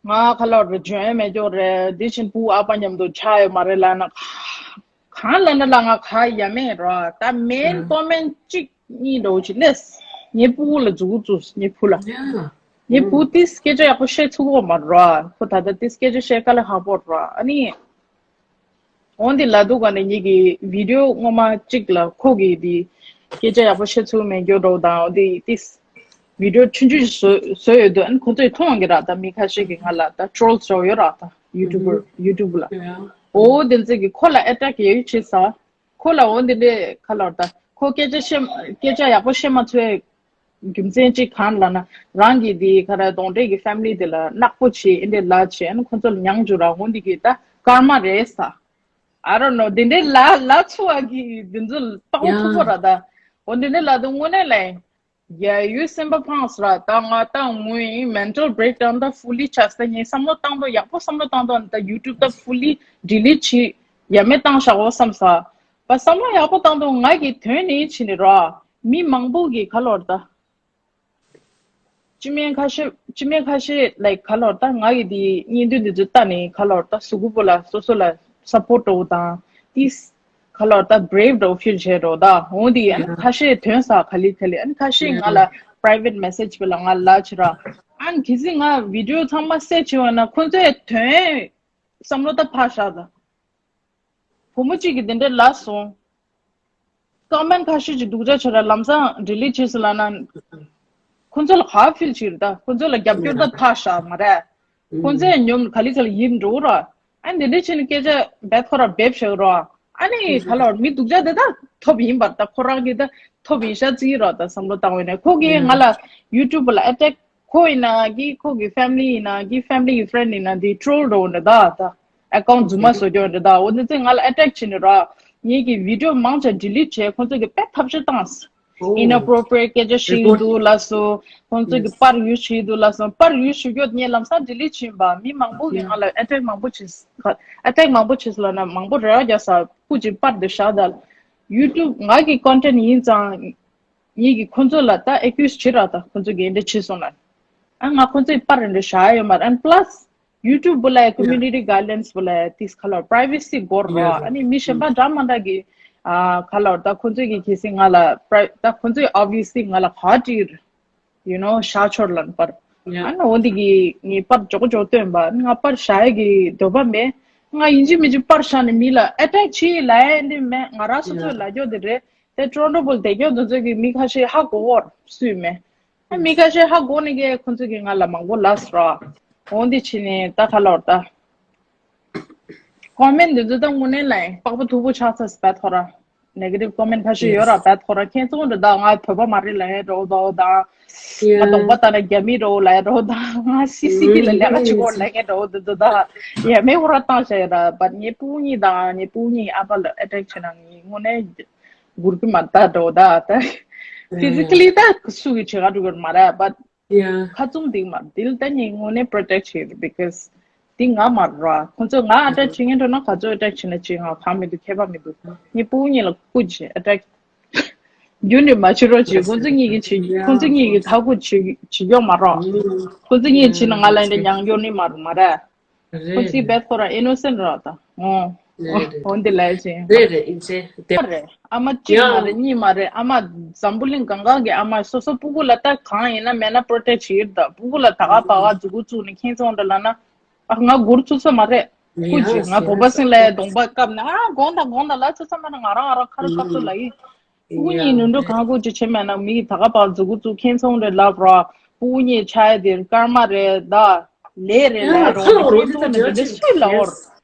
ང་ཁ་ལོར་རེ་འཇོན་མེད་ཀྱོག་རེད། འདི་བཞིན་བུ་ཨ་ཕ་མཉམ་དུ་ཆགས་ཡོད་མ་རེད་ལབ་ན། གང་ལབ་ན་ལ་ང་ག་ཡ་མེད་ར། ད་main comment གཅིག་གཉིས་འགྲོ་ཅིག་ལས་ངའི་སྤུ་གུ་ལ་མཛུ་གུ་བཙུགས། ངའི་བུ་ལ། ངའི་བུ་ཏིས་སྐད་ཆ་ཡག་པོ་བཤད་ཚུགས་ཀྱི་ཡོད་མ་ར། ཁོ་ད་ལྟ་ཏིས་སྐད་ཆ་བཤད་དཀའ་ལས་ཁག་པོ་ར། ཨ་ནི། འོན་ཏེ་ལ་དུ་ག་ནས་ངེད་ཀྱི་video སྔོན་མ་གཅིག་ལ་ཁོ་གིས་དེ་སྐད་ཆ་ཡག་པོ་བཤད་ཚུལ་མེད་རྒྱུ་འགྲོ་དང་། འོན་ཏེ་དེ་video ཆུང་ཆུང་ཞིག་བཟོ་བཟོས་ཡོད་དུས། ཨ་ནི་ཁོ་ཚོས་མཐོང་གི་ར། ད་མི་ཁ་ཤས་ཀྱིས་ང་ལ་ད་troll བཟོ་ཡོད་ར། ད་YouTuber YouTube ལ། འོ་དེ་ཚོ་གིས་ཁོ་ལ་attack ཡོད་བྱེད་ས། ཁོ་ལ་འོ་དེ་འདྲས་ཁ་ལོར་ད་ཁོ་སྐད་ཆ་བཤད་སྐད་ཆ་ཡག་པོ་བཤད་མ་ཚུལ། རྒྱུ་མཚན་གཅིག་གང་ལབ་ན། རང་གི་དེ་ག་རེ་གདོན་འདྲེ་གི་family དེ་ལ་ནག་པོ་བྱེད། ཨེ་འདྲ་ལབ་བྱེད། ཨ་ནི་ཁོ་ཚོ་ལ་མྱངས་བཅུག་ར། འོ་འདི་གི་ད་karma རེད་ས། I don't know དེ་འདྲའི་ལ་ལ་ཚུ་བ་གི་དེ་ཚོ་ལ་དཔའ་བོ་ཕུ་བོ་ར་ད། འོ་དེ་འདྲའི་ལ་དུ་དངོས་གནས་ལ་ཡ་ཡུལ་སེམས་པ་ཕངས་ར། ད་ང་ད་ངུ་ཡིན། mental breakdown ད་fully ཆགས་ས། ངས་བསམ་བློ་བཏང་དོ་ཡག་པོ་བསམ་བློ་བཏང་དོ། ད་YouTube ད་fully delete བྱེད་ཡ་མེད་བཏང་བཞག་འོ་བསམ་ས། བ་བསམ་བློ་ཡག་པོ་བཏང་དོ། ང་གི་དོན་ནི་ཕྱིན་ནི་ར། མི་མང་པོ་གི་ཁ་ལོར་ད། སྤྱི་སྨན་ཁ་ཤས་སྤྱི་སྨན་ཁ་ཤས་like ཁ་ལོར་ད་ང་གི་དེ་བརྙན་ཐུང་འདི་ཚོ་ལྟ་ནས་ཁ་ལོར་ད་གཟུགས་པོ་ལ་སོ་སོ་ལ་support འགྲོ་དང་དེ་ཁ་ལོར་ད་brave འགྲོ་feel བྱས་འགྲོ་ད། འོ་དེ་ཨ་ནི་ཁ་ཤས་དོན་ས་ག་ལེ་ག་ལེ། ཨ་ནི་ཁ་ཤས་ང་ལ་private message བྱས་ལ་ང་ལ་བྱེད་ར། ཨ་ནི་གལ་སྲིད་ང་video ཚང་མ་save བྱས་པ་ན་ཁོ་ཚོས་དོན་བསམ་བློ་ད་ཕར་བཞག་ད། བུ་མོ་གཅིག་གིས་དེ་འདྲ་ལབ་སོང་། comment ཁ་ཤས་ཀྱིས་སྡུག་ཅག་བྱེད་ར། ལམ་སང་delete བྱས་སོང་ལབ་ན། ཁོ་ཚོ་ལ་ག་feel བྱེད་རེད་ད། ཁོ་ཚོ་ལ་རྒྱབ་སྐྱོར་ད་ཕར་བཞག་མ་རེད། ཁོ་ཚོས་ཉོམ་ག་ལེ་ག་ལེ་ཡིབ་འགྲོ་ར། ཨ་ནི་དེ་འདྲ་བྱས་ནས་སྐད་ཆ་རྦད་ཁོ་ར་འབེབས་བྱེད་ར། ཨ་ནི་ག་ལོར་མི་སྡུག་ཅག་དེ་ད་ཐོབ་ཡིན་པར་ད་ཁོ་རང་གིས་ད་ཐོབ་ཡིན་ཤག་བརྩི་ར། ད་བསམ་བློ་བཏང་བས་ནས་ཁོ་གིས་ང་ལ་YouTube ལ་attack ཁོ་ཡིན་ན་གི་ཁོ་གི་family ཡིན་ན་གི་family གི་friend ཡིན་ན་དེ་troll འགྲོ་འདྲ་ད་ད། account རྫུན་མ་བཟོ་རྒྱུ་འདྲ་ད། འོ་འདི་ཚེ་ང་ལ་attack བྱས་ནས་ར། ངེད་ཀྱི་video མང་ཆེ་delete བྱས། ཁོང་ཚོ་གི་དཔེ་ཐབས་ཤེས་བཏང་། inappropriate སྐད་ཆ་བཤད་ཀྱི་འདུག་ལབ་སོང་། ཁོང་ཚོ་གི་པར་ཡུ་བྱེད་ཀྱི་འདུག་ལབ་སོང་། པར་ཡུ་ཞུ་རྒྱུ་ངས་ལམ་སང་delete བྱས་པ། མི་མང་པོ་གིས་ང་ལ་attack མང་པོ་བྱས། attack མང་པོ་བྱས་ལབ་ན་མང་པོ་རེ་བ་རྒྱག་ས་སྤུ་ཅིག་པར་འདི་བཞག་ད། YouTube ང་གི་content ཡིན་ཙང་། ངེད་ཀྱིས་ཁོང་ཚོ་ལ་ད་accuse བྱེད་ར་ད། ཁོང་ཚོ་གིས་འདི་འདྲ་བྱས་སོང་ན། ཨ་ང་ཁོང་ཚོའི་པར་འདི་བཞག་ཡོད་མ་རེད། and plus YouTube བུ་ལ་community guidelines བུ་ལ་དེ་ཁ་ལོར་privacy དགོས་ར། ཨ་ནི་མི་གཞན་པ་འདྲ་མ་འདྲ་གི་ཨ་ཁ་ལོར་ད་ཁོང་ཚོ་གིས་གལ་སྲིད་ང་ལ་pri- ད་ཁོང་ཚོས་obviously ང་ལ་ག་འདྲ་you know བཞག་ཆོག་ལབ་པར། ཨ་ནི་འོ་འདི་གི་ངས་པར་མགྱོགས་མགྱོགས་བཏོན་པ། ང་པར་བཞག་ཡ་གི་འདོད་པ་མེད། ང་ཡིན་གཅིག་མིན་གཅིག་པར་བཞག་ནས་མི་ལ་attack བྱེད་ལབ་ཡ་འདི་མེད། ང་རང་སོ་སོས་ལབ་རྒྱུ་འདི་རེད། དེ་Toronto བུ་ལ་བསྡད་རྒྱུ་འདི་ཚོ་གི་མི་ཁ་ཤས་ཧ་གོ་བོར་སུས་མེད། ཨ་མི་ཁ་ཤས་ཧ་གོ་ནས་གི་ཁོང་ཚོ་གིས་ང་ལ་མང་པོ་ལབ་སོང་ར། འོ་འདི་བྱས་ནས་ད་ཁ་ལོར་ད། comment འདི་ཚོ་ད་དངོས་གནས་ལ་ཡིན་པགས་པ་མཐུག་པོ་ཆགས་ཚར་སོང་པ་ཐོ་ར། negative comment ཁ་ཤས་ཡོད་ར་པ་ཐོ་ར། ཁྱེད་ཚོ་འདྲ་ད་ང་བོད་པ་མ་རེད་ལབ་ཡ་འདྲ་བོ་ད། ང་གདོང་པ་ལྟ་ན་རྒྱ་མི་འདྲ་བོ་ལབ་ཡ་འདྲ་བོ་ད། ང་སི་སི་ཊི་ལ་ལས་ཀ་བྱེད་དགོས་ལབ་ཡ་འདྲ་བོ་འདི་ཚོ་ད། ཡ་མེད་ཁོ་ར་བཏང་བཞག་ཡོད་ར། but ངའི་སྤུ་གུ་གཉིས་དང་ངའི་སྤུ་གུ་གཉིས་ཨ་ཕ་ལ་attack བྱས་ན་ངས་དངོས་གནས་སྒུར་གི་མ་ད་འདྲ་བོ་ད། ད་physically ད་སུ་གི་བྱེད་ག་འགྲོ་གི་མ་རེད། but ཁ་བཙུམ་འདི་མ་འདི་ལ་ད་ངས་དངོས་གནས་protect བྱེད་ཀྱི་རེད། because འདི་ང་མ་རེད་ར། ཁོང་ཚོས་ང་attack བྱེད་མཁན་འགྲོ་ན་ག་ཚོད་attack བྱེད་ན་བྱེད། ང་གང་མི་འདུག་ཁྱད་པར་མི་འདུག་ངའི་སྤུ་གུ་གཉིས་ལ་སྐུ་མཁྱེན་attack རྒྱུན་ནས་མ་བྱེད་རོགས་བྱེད། ཁོང་ཚོ་གཉིས་ཀྱིས་བྱེད། ཁོང་ཚོ་གཉིས་ཀྱིས་ཁ་ཁུ་བྱེད་བྱེད་ཀྱོག་མ་རོགས། ཁོང་ཚོ་གཉིས་བྱེད་ན་ང་ལ་འདི་མྱང་ཀྱོག་ནི་མ་རེད་མ་རེད། ཁོང་ཚོའི་བེད་ཁོ་རང་innocent ར་ད། ཨོ། འོ་འདི་ལས་ཅན། རེད་རེད། ཨིན་ཅེ་དེ་རེད། ཨ་མ་གཅིག་མ་རེད། གཉིས་མ་རེད། ཨ་མ་འཛམ་བུ་གླིང་གང་གང་གི་ཨ་མ་སོ་སོ་སྤུ་གུ་ལ་ད་གང་ཡིན་ན་མེད་ན་པྲོ་ཊེག་བྱེད་ཀྱི་རེད། ད་སྤུ་གུ་ལ་ད་ག་པ་བ་མཛུ་གུ་བཙུགས་ནས་ཁྱེད་ཚོ་འདྲ་ལབ་ན། ཨ་ང་སྒུར་ཚུགས་ས་མ་རེད། སྐུ་མཁྱེན། ང་བོད་པ་སེང་ལ་གདོང་པ་བཀབ་ནས་ཨ་དགོངས་དག་དགོངས་དག་ལབ་ཚུགས་ས་མ་རེད། ང་རང་ང་རང་ཁ་རུ་བཀབ་ཚུགས་ལབ་ཡིན། སྤུ་གུ་གཉིས་ནུ་འགྲོ་གང་དགོས་ཅི་བྱེད་མེད་ན་མི་གི་ད་ག་པ་མཛུ་གུ་བཙུགས་ཁྱེད་ཚོ་འདྲ་ལབ་རོགས། སྤུ་གུ་གཉིས་ཆ་ཡ་དེ་ཀརྨ་རེད་ད། ལས་རེད་ལས་རོགས་ཁྱེད་ཚོ་འདྲ་འདི་སུས་ལབ་འོར།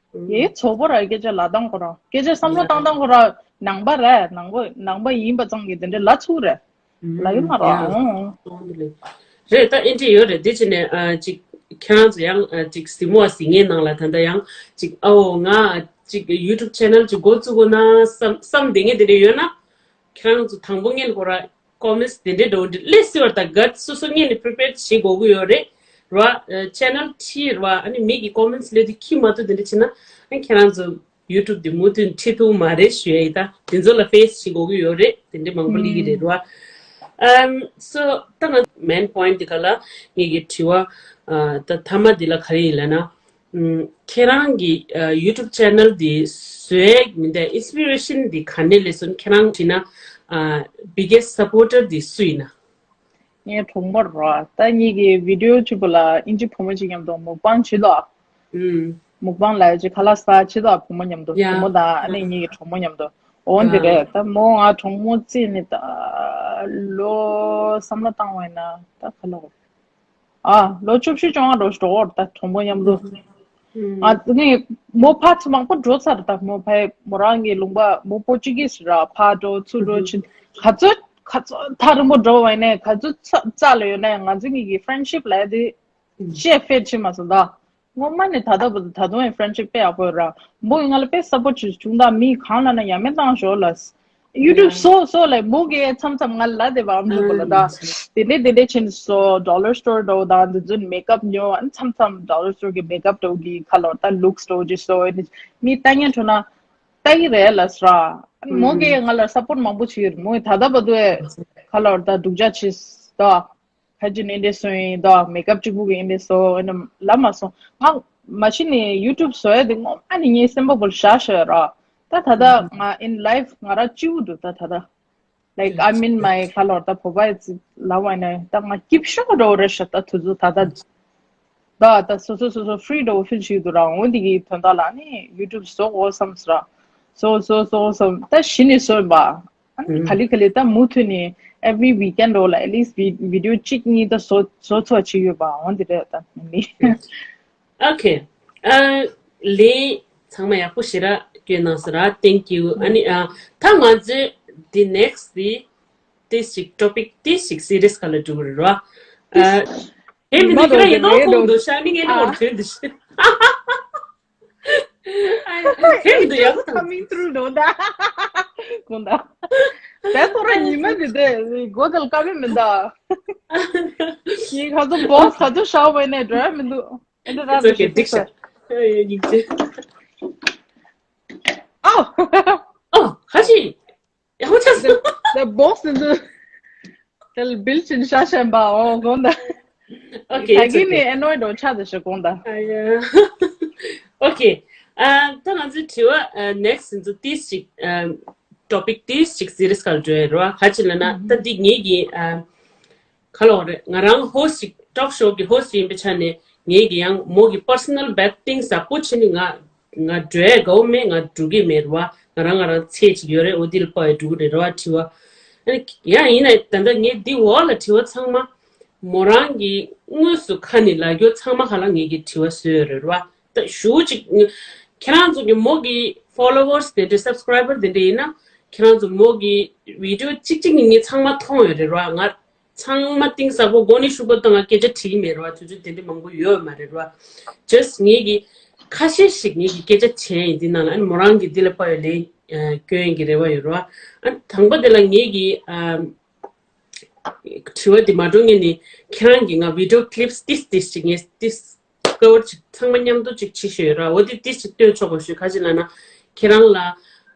ཡེ་ཚོགས་པོ་ར་སྐད་ཆ་ལབ་སྟངས་ཁོ་རང་སྐད་ཆ་བསམ་བློ་བཏང་སྟངས་ཁོ་རང་ནང་པ་ར་ནང་པ་ནང་པ་ཡིན་པ་ཙང་གི་དེ་འདྲ་ལབ་ཚུགས་རེད། ལ་ཡོད་མ་རེད། ཨང་། རེད། ད་ཨེ་འདྲ་ཡོད་རེད། དེ་བྱས་ནས་ཨ་ཅིག་ཁྱེད་རང་ཚོ་ཡང་ཨ་ཅིག་གཟིགས་མོ་བ་གཟིགས་མཁན་ནང་ལ་ད་ལྟ་ཡང་ཅིག་ཨའོ་ང་ཅིག་ཡུ་ཊུབ་ཆེ་ནལ་ཅིག་འགོ་བཙུགས་དགོས་ན་བསམ་བསམ་བསྡད་མཁན་དེ་འདྲ་ཡོད་ན། ཁྱེད་རང་ཚོ་དང་པོ་ངན་ཁོ་ར་ཀོ་མེན་ཊི་དེ་འདྲ་འགྲོ་འདྲ་སླེབས་སྲིད་པ་རེད། ད་ག་སོ་སོ་ངན་ནས་པི་རི་པེར་བྱེད་དགོས་ཀྱི་ཡོད་རེད། ར་ཆེ་ནལ་ཁྲིད་ར་ཨ་ནི་མི་གི་ཀོ་མེན་ཊི་སླེབས་དུས་ཁྱི་མ་ཐུབ་དེ་འདྲ་བྱས་ན་ཨ་ཁྱེད་རང་ཚོ། ཡུ་ཊུབ་འདི་མུ་མཐུད་ཁྲིད་ཐུབ་མ་རེད་ཞུ་ཡ་ཡིན། ད་དེ་ཚོ་ལ་ཕེ་སི་བྱེད་དགོས་ཀྱི་ཡོད་རེད། དེ་འདྲ་མང་པོ་སླེབས་ཀྱི་རེད་ར། ཨམ། སོ་ད་ང་མེན་པོ་ཡིན་ཊི་འདི་ག་ལ་ངེད་ཀྱི་དྲི་བ་ཨ་ད་མཐའ་མ་འདི་ལ་ག་རེ་ཡིན་ལབ་ན། ཨམ། ཁྱེད་རང་གི་ཨ་ཡུ་ཊུབ་ཆེ་ནལ་འདི་བཟོས་མིན་ད་ཨིན་སི་པི་རེ་ཤན་འདི་ག་ནས་སླེབས་སོང་། ཁྱེད་རང་བྱས་ན་ཨ་བི་གེ་སི་སཔོར་ཊར་འདི་སུ་ཡིན་ན། ངའི་གྲོགས་མོ་རོ། ད་གཉིས་ཀྱི་བི་ཌི་ཡོ་གཅིག་པོ་ལ་ཨིན་ཇི་བུ་མོ་གཅིག་མཉམ་དུ་མུག་པང་བྱེད་དོ། ཨུམ། མུག་པང་ལ་ཅིག་ཁ་ལག་ཟ་བྱེད་དོ་བུ་མོ་མཉམ་དུ། ཡ། བུ་མོ་དང་ཨ་ནེ་གཉིས་ཀྱི་གྲོགས་མོ་མཉམ་དུ། འོ་འདི་རེད། ད་མོ་ང་གྲོགས་མོ་བརྩིས་ནས་ད་ལོ་བསམ་བློ་བཏང་བས་ན་ད་ཁ་ལག་ཨ་ལོ་བཅུ་བཞི་བཅོ་ལྔ་འགྲོ་ཞིག་འགྲོ་འོར་ད་གྲོགས་མོ་མཉམ་དུ། ཨ་ནི་མོ་ཕར་ཚུར་མང་པོ་འགྲོ་ཚར། ད་མོ་ཕར་མོ་རང་གི་ལུང་པ་མོ་པོར་ཅུ་གི་སི་ར་ཕར་འགྲོ་ཚུར་འགྲོ་ཕྱིན་ག་ཚོད་ག་ཚོད་ཐག་རིང་པོ་འགྲོ་བ་ཡིན་ནའི་ག་ཚོད་རྩ་ལ་ཡོད་ནའི་ང་ཚོ་གཉིས་ཀྱི་ཕྲེན་ཤིབ་ལབ་ཡ་དེ་ཅེ་ཕེད་ཕྱིན་མ་སོང་ད། སྔོན་མ་ནས་ད་ལྟ་བར་དུ་ད་དུང་ཡང་ཕྲེན་ཤིབ་དཔེ་ཡག་པོ་ཡོད་ར། མོ་ཡིས་ང་ལ་དཔེ་སཔོར་ཊི་བྱེད་བྱུང་ད། མི་གང་ལབ་ན་ཡ་མེད་བཏང་ཞོར་ལ། ཡུ་ཊུབ་བཟོ་བཟོ་ལབ་མོ་གིས་མཚམས་མཚམས་ང་ལ་ལབ་བསྡད་པ་ཨམ་ཅོག་པོ་ལ་ད། དེ་འདྲས་དེ་འདྲས་ཕྱིན་སོ་ཌོ་ལར་སི་ཊོར་འགྲོ་དང་དེ་ཚོ་མེག་ཨབ་ཉོ། ཨ་ནི་མཚམས་མཚམས་ཌོ་ལར་སི་ཊོར་གི་མེག་ཨབ་འགྲོ་གི་ཁ་ལོ་ད་ལུག་སི་འགྲོ་གི་སོ་ཨ་ནི་མི་ལྟ་ཉན་འགྲོ་ན་ལྟ་གི་རེད་ལ་སོ་ར། ཨ་ནི་མོ་གིས་ང་ལ་སཔོར་ཊི་མང་པོ་བྱེད་ཀྱི་རེད། མོ་ཡིས་ད་ལྟ་བར་དུ་ཁ་ལོ་ད་སྡུག་ཅག་བྱེད་ད། ཁ་ཅིག་ནི་འདི་སོང་ཡིན་དོ། མེག་ཨབ་གཅིག་པུ་གི་འདི་སོ་ཨེ་ནི་ལབ་མ་སོང་། ང་མ་གཞི་ནས་ཡུ་ཊུབ་བཟོ་ཡ་དེ་སྔོན་མ་ནས་ངའི་སེམས་པ་བོར་བཞག་བཞག་ར། ད་ད་ལྟ་ང་in life ང་རང་སྐྱིད་པོ་འདུག་ད་ད་ལྟ་like I'm in my ཁ་ལོར་ད་བོད་པ་ཡི་ལབ་བ་ནས་ད་ང་སྐྱིད་ཤོས་འགྲོ་རེད་ཤག་ད་དུས་ཚོད་ད་ད་ད་ད་སོ་སོ་སོ་སོ་ཕི་རི་འགྲོ་ཕིལ་བྱེད་འདུག་ར། འོ་འདི་གི་དོན་དག་ལ་ནི་ཡུ་ཊུབ་བཟོ་དགོས་བསམ་སོང་ར། བཟོ་བཟོ་བཟོ་བསམ་ད་གཞི་ནས་བཟོས་པ། ཨ་ནི་ག་ལེ་ག་ལེ་ད་མུ་མཐུད་ནས་every weekend འོ་ལ་at least video གཅིག་གཉིས་ད་བཟོ་བཟོ་ཚོགས་བྱེད་ཡོད་པ་འོ་འདི་རེད་ད་མི། Okay. ཨ་ལེ། ཚང་མ་ཡག་པོ་ཞེ་དྲག་སྐྱོན་གནང་སོང་ར། Thank you. ཨ་ནི་ཨ་ད་ང་ཚོས་འདི་next འདི་ཏིས་ཅིག་topic ཏིས་ཅིག་serious ག་ལ་འགྲོ་གི་རེད་ར། ཨ་དེ་མི་འདུག་ཁྱེད་རང་ཡིན་ནོ་ཁོང་འདུག་ཤ་ནི་ངས་ནོར་ཐོན་འདི་ཤི། ཨ་ཧེ་འདི་ཡག་པོ་དང་། Coming through ནོ་ད། གོང་ད། དེ་ཁོ་རང་ཉི་མ་འདི་དེ་གོ་དལ་ཀ་མེད་མི་འདའ། ཡིན་ཁ་ཚོ་བོག་ཁ་ཚོ་ཤའོ་བའི་ནས་འགྲོ་ཡ་མི་འདུག་ཨེ་འདི་ར་It's okay འགྲིག་ཤག་ཡིན་ཅི། ཨོ། ཨོ་ཁ་ཅི། ཡག་པོ་ཆགས་སོང་། The box in the དལ་བིལ་ཆིན་ཤ་ཤན་པ་ཨོ་གོང་ད། Okay, it's okay. ད་གིན་ནི་ཨེ་ནོའི་འགྲོ་ཆགས་དེ་ཤོད་གོང་ད། ཨ་ཡ། Okay. ཨ་ད་ང་ཚོའི་དྲི་བ་ཨ་next ང་ཚོ་ཏིས་ཅིག་ཨ་topic ཏིས་ཅིག་serious ག་ལ་འགྲོ་ཡ་རེད་བ། ག་ཅི་ལབ་ན་ད་འདི་ངེད་ཀྱི་ཨ་ག་ལ་བ་རེད། ང་རང་ཧོ་སི་ཊི་ཊོག་ཤོ་གི་ཧོ་སི་ཊི་ཡིན་པའི་ཆ་ནས་ངེད་ཀྱི་ཡང་མོ་གི་personal bad things ཟབ་པོ་བྱས་ནས་ང་ང་འགྲོ་ཡ་དགའ་བོ་མེད། ང་འགྲོ་གི་མེད་རེད་བ། ང་རང་ང་རང་ཚད་ཅིག་ཡོད་རེད། འོ་འདི་ལ་དཔའ་བའི་འགྲོ་གི་རེད་རེད་བ་དྲི་བ། ཨ་ནི་ཡང་ཡིན་ནའི་ད་ལྟ་ངས་འདི་འོག་ལ་དྲི་བ་ཚང་མ་མོ་རང་གི་དངོས་སུ་ཁ་ནས་ལབ་རྒྱུ་ཚང་མ་ག་ལ་ངེད་ཀྱི་དྲི་བ་བཟོས་ཡོད་རེད་རེད་བ། ད་ཞུ་ཅིག་ཁྱེད་རང་ཚོ་གི་མོ་གི་followers དེ་འདྲ་subscriber དེ་འདྲ་ཡིན་ན་ཁྱེད་རང་ཚོ་མོ་གི་video གཅིག་གཅིག་གཉིས་གཉིས་ཚང་མ་མཐོང་ཡོད་རེད་རེད་བ། ང་ཚང་མ་གཏིང་ཟབ་པོ་མགོ་ནས་ཤུགས་པོ་བཏང་ང་སྐད་ཆ་དྲིས་མེད་རེད་བ། དུས་ཚོད་དེ་འདྲ་མང་པོ་ཡོད་མ་རེད་རེད་བ། Just ངེད་ཀྱི་ཁ་ཤས་ཤིག་ངེད་ཀྱི་སྐད་ཆ་བྱས་ཡིན། འདི་ནང་ལ་ཨ་ནི་མོ་རང་གི་འདི་ལ་དཔའ་བའི་ལན་སྐྱོན་གྱི་རེ་བ་ཡོད་རེད་བ། ཨ་ནི་དང་པོ་དེ་ལ་ངེད་ཀྱི་ཨ་དྲི་བ་འདི་མ་འགྲོ་ངེད་ནི་ཁྱེད་རང་གིས་ང་video clips ཏིས་ཏིས་ཅིག་ངས་ཏིས་ཀ་བར་ཅིག་ཚང་མ་མཉམ་དུ་ཅིག་ཕྱི་ཤོད་ར། འོ་དེ་ཏིས་ཅིག་སྟོན་ཆོག་གོ་ཞུ། ག་ཅི་ལབ་ན་ཁྱེད་རང་ལ་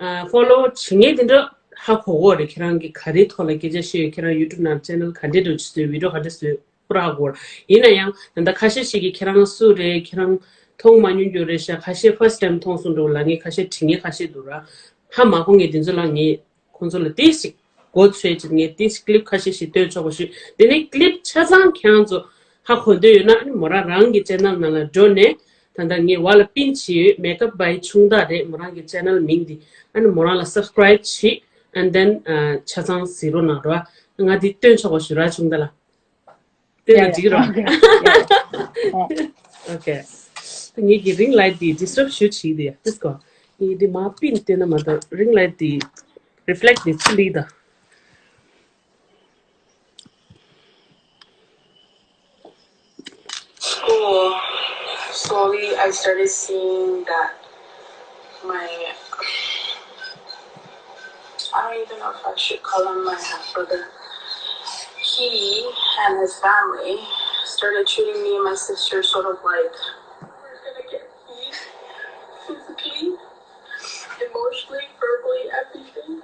ཨ་follow བྱེད་མཁན་དེ་འདྲ་ཧ་གོ་གོ་རེད། ཁྱེད་རང་གིས་ག་རེའི་ཐོག་ལ་སྐད་ཆ་བཤད་ཡོད། ཁྱེད་རང་YouTube ནང་channel ག་འདྲས་འགྲོ་ཅིག་བཟོས། video ག་འདྲས་བཟོས་པུ་ར་ཧ་གོ་ར། ཡིན་ན་ཡང་ད་ལྟ་ཁ་ཤས་ཤིག་གིས་ཁྱེད་རང་སུ་རེད། ཁྱེད་རང་ མཐོང་མ་མྱོང་རྒྱུ་རེད་ཤག་ཁ་ཤས་first time་མཐོང་སོང་འགྲོ་ལ་ངས་ཁ་ཤས་དྲི་ངས་ཁ་ཤས་འདུག་ར། ཧ་མ་གོ་ངས་དེ་ཚོ་ལ་ངས་ཁོང་ཚོ་ལ་ཏིས་ཅིག་མགོ་ཚོས་ཅིག་ངས་ཏིས་ཅིག་clip་ཁ་ཤས་ཤིག་སྟོན་ཆོག་པ་ཞུ། དེ་ནས་clip་ཆ་ཚང་ཁྱེད་རང་ཚོ་ཧ་གོ་འདོད་ཡོད་ན་ཨ་ནི་མོ་རང་རང་གི་channel་ནང་ལ་འགྲོ་ནས་ད་ལྟ་ངས་བ་ལ་པིན་བྱས་ཡོད། Makeup by Chungda་རེད། མོ་རང་གི་channel་མིང་འདི་ཨ་ནི་མོ་རང་ལ་subscribe་བྱེད། And then་ཆ་ཚང་གཟིགས་རོགས་གནང་རོགས། ང་འདི་སྟོན་ཆོག་པ་ཞུ་ར་Chungda་ལ། དེ་ལ་འཇིགས་རོགས། Okay. ངེད་ཀྱི་ring light་དེ་disturb་ཞུ་བྱེད་དེ་ཡ། Just go. ངེད་དེ་མ་པིན་བལྟས་ན་མ་གཏོགས་ring light་དེ་reflect་དེ་ཚུལ་ལེགས་དང་། Oh, slowly I started seeing that my I don't even know if I should call him my half brother. He and his family started treating me and my sister sort of like we're gonna get beat physically, emotionally, verbally, everything.